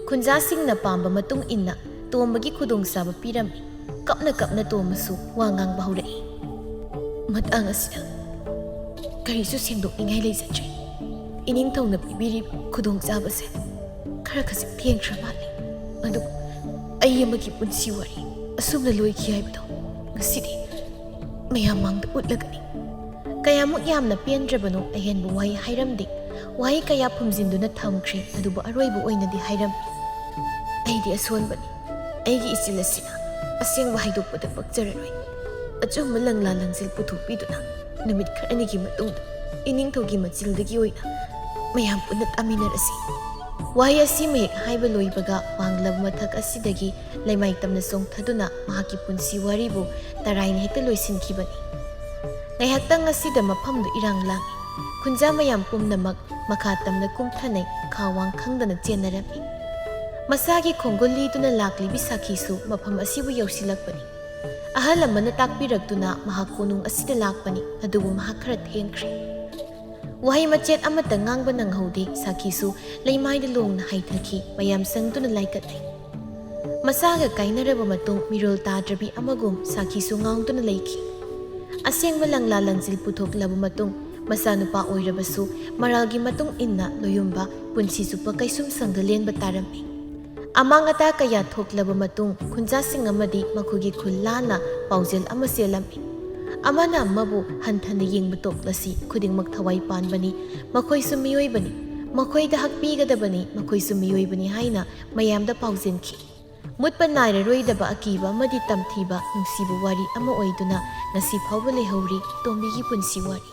ꯈꯨꯟꯖꯥꯁꯤꯡꯅ ꯄꯥꯝꯕ ꯃꯇꯨꯡ ꯏꯟꯅ ꯇꯣꯝꯕꯒꯤ ꯈꯨꯗꯣꯡꯆꯥꯕ ꯄꯤꯔꯝꯃꯤ꯫ ꯀꯞꯅ ꯀꯞꯅ ꯇꯣꯝꯕꯁꯨ ꯋꯥ ꯉꯥꯡꯕ ꯍꯧꯔꯛꯏ꯫ "ꯃꯇꯥꯡ ꯑꯁꯤꯗ ꯀꯔꯤꯁꯨ ꯁꯦꯡꯗꯣꯛꯅꯤꯡꯉꯥꯏ ꯂꯩꯖꯗ꯭ꯔꯦ꯫ ꯏꯅꯤꯡꯊꯧꯅ ꯄꯤꯕꯤꯔꯤꯕ ꯈꯨꯗꯣꯡꯆꯥꯕꯁꯦ ꯈꯔ ꯈꯖꯤꯛ ꯊꯦꯡꯈ꯭ꯔ ꯃꯥꯜꯂꯦ꯫ ꯑꯗꯨꯕꯨ ꯑꯩ ꯑꯃꯒꯤ ꯄꯨꯟꯁꯤ ꯋꯥꯔꯤ ꯑꯁꯨꯝꯅ ꯂꯣꯏꯈꯤ ꯍꯥꯏꯕꯗꯣ ꯉꯁꯤꯗꯤ ꯃꯌꯥꯝ ꯃꯥꯡꯗ ꯎꯠꯂꯒꯅꯤ꯫" ꯀꯌꯥꯃꯨꯛ ꯌꯥꯝꯅ ꯄꯦꯟꯗ꯭ꯔꯕꯅꯣ ꯑꯍꯦꯟꯕ ꯋꯥꯍꯩ ꯍꯥꯏꯔꯝꯗꯦ꯫ ꯋꯥꯍꯩ ꯀꯌꯥ ꯐꯨꯝꯖꯤꯟꯗꯨꯅ ꯊꯝꯈ꯭ꯔꯦ, ꯑꯗꯨꯕꯨ ꯑꯔꯣꯏꯕ ꯑꯣꯏꯅꯗꯤ ꯍꯥꯏꯔꯝꯃꯤ, "ꯑꯩꯗꯤ ꯑꯁꯣꯟꯕꯅꯤ꯫ ꯑꯩꯒꯤ ꯏꯆꯤꯜ ꯑꯁꯤꯅ ꯑꯁꯦꯡꯕ ꯍꯥꯏꯗꯣꯛꯄꯗ ꯄꯛꯆꯔꯔꯣꯏ꯫ ꯑꯆꯨꯝꯕ ꯂꯪꯂꯥ ꯂꯪꯖꯤꯜ ꯄꯨꯊꯣꯛꯄꯤꯗꯨꯅ ꯅꯨꯃꯤꯠ ꯈꯔꯅꯤꯒꯤ ꯃꯇꯨꯡꯗ ꯏꯅꯤꯡꯊꯧꯒꯤ ꯃꯆꯤꯜꯗꯒꯤ ꯑꯣꯏꯅ ꯃꯌꯥꯝ ꯄꯨꯟꯅ ꯇꯥꯃꯤꯟꯅꯔꯁꯤ꯫" ꯋꯥꯍꯩ ꯑꯁꯤ ꯃꯍꯦꯛ ꯍꯥꯏꯕ ꯂꯣꯏꯕꯒ ꯋꯥꯡꯂꯕ ꯃꯊꯛ ꯑꯁꯤꯗꯒꯤ ꯂꯩꯃꯥꯏ ꯇꯝꯅ ꯆꯣꯡꯊꯗꯨꯅ ꯃꯍꯥꯛꯀꯤ ꯄꯨꯟꯁꯤ ꯋꯥꯔꯤꯕꯨ ꯇꯔꯥꯏꯅ ꯍꯦꯛꯇ ꯂꯣꯏꯁꯤꯟꯈꯤꯕꯅꯤ꯫ ꯉꯥꯏꯍꯥꯛꯇꯪ ꯑꯁꯤꯗ ꯃꯐꯝꯗꯨ ꯏꯔꯥꯡ ꯂꯥꯡꯏ꯫ ꯈꯨꯟꯖꯥ ꯃꯌꯥꯝ ꯄꯨꯝꯅꯃꯛ ꯃꯈꯥ ꯇꯝꯅ ꯀꯨꯝꯊꯅꯩ, ꯈꯥ ꯋꯥꯡ ꯈꯪꯗꯅ ꯆꯦꯟꯅꯔꯝꯃꯤ꯫ ꯃꯁꯥꯒꯤ ꯈꯣꯡꯒꯨꯜ ꯂꯤꯗꯨꯅ ꯂꯥꯛꯂꯤꯕꯤ ꯁꯥꯈꯤꯁꯨ ꯃꯐꯝ ꯑꯁꯤꯕꯨ ꯌꯧꯁꯤꯜꯂꯛꯄꯅꯤ꯫ ꯑꯍꯜ ꯑꯃꯅ ꯇꯥꯛꯄꯤꯔꯛꯇꯨꯅ ꯃꯍꯥꯛ ꯀꯣꯅꯨꯡ ꯑꯁꯤꯗ ꯂꯥꯛꯄꯅꯤ, ꯑꯗꯨꯕꯨ ꯃꯍꯥꯛ ꯈꯔ ꯊꯦꯡꯈ꯭ꯔꯦ꯫ ꯋꯥꯍꯩ ꯃꯆꯦꯠ ꯑꯃꯠꯇ ꯉꯥꯡꯕ ꯅꯪꯍꯧꯗꯦ꯫ ꯁꯥꯈꯤꯁꯨ ꯂꯩꯃꯥꯏꯗ ꯂꯣꯡꯅ ꯍꯥꯏꯊꯈꯤ꯫ ꯃꯌꯥꯝ ꯆꯪꯗꯨꯅ ꯂꯥꯏꯀꯠꯅꯩ꯫ ꯃꯁꯥꯒ ꯀꯥꯏꯅꯔꯕ ꯃꯇꯨꯡ ꯃꯤꯔꯣꯜ ꯇꯥꯗ꯭ꯔꯕꯤ ꯑꯃꯒꯨꯝ ꯁꯥꯈꯤꯁꯨ ꯉꯥꯎꯗꯨꯅ ꯂꯩꯈꯤ꯫ ꯑꯁꯦꯡꯕ ꯂꯪꯂꯥ ꯂꯪꯖꯤꯜ ꯄꯨꯊꯣꯛꯂꯕ ꯃꯇꯨꯡ ꯃꯆꯥꯅꯨꯄꯥ ꯑꯣꯏꯔꯕꯁꯨ ꯃꯔꯥꯜꯒꯤ ꯃꯇꯨꯡ ꯏꯟꯅ ꯂꯣꯌꯨꯝꯕ ꯄꯨꯟꯁꯤ ꯆꯨꯞꯄ ꯀꯩꯁꯨꯝꯁꯪꯗ ꯂꯦꯟꯕ ꯇꯥꯔꯝꯃꯤ꯫ ꯑꯃꯥꯡ ꯑꯇꯥ ꯀꯌꯥ ꯊꯣꯛꯂꯕ ꯃꯇꯨꯡ ꯈꯨꯟꯖꯥꯁꯤꯡ ꯑꯃꯗꯤ ꯃꯈꯣꯏꯒꯤ ꯈꯨꯜ ꯂꯥꯟꯅ ꯄꯥꯎꯖꯦꯜ ꯑꯃ ꯆꯦꯜꯂꯝꯃꯤ꯫ ꯑꯃꯅ ꯑꯃꯕꯨ ꯍꯟꯊꯅ ꯌꯦꯡꯕ ꯇꯣꯛꯂꯁꯤ, ꯈꯨꯗꯤꯡꯃꯛ ꯊꯋꯥꯏ ꯄꯥꯟꯕꯅꯤ, ꯃꯈꯣꯏꯁꯨ ꯃꯤꯑꯣꯏꯕꯅꯤ, ꯃꯈꯣꯏꯗ ꯍꯛꯄꯤꯒꯗꯕꯅꯤ, ꯃꯈꯣꯏꯁꯨ ꯃꯤꯑꯣꯏꯕꯅꯤ ꯍꯥꯏꯅ ꯃꯌꯥꯝꯗ ꯄꯥꯎꯖꯦꯟꯈꯤ꯫ ꯃꯨꯠꯄ ꯅꯥꯏꯔꯔꯣꯏꯗꯕ ꯑꯀꯤꯕ ꯑꯃꯗꯤ ꯇꯝꯊꯤꯕ ꯅꯨꯡꯁꯤꯕ ꯋꯥꯔꯤ ꯑꯃ ꯑꯣꯏꯗꯨꯅ ꯉꯁꯤ ꯐꯥꯎꯕ ꯂꯩꯍꯧꯔꯤ ꯇꯣꯝꯕꯤꯒꯤ ꯄꯨꯟꯁꯤ ꯋꯥꯔꯤ꯫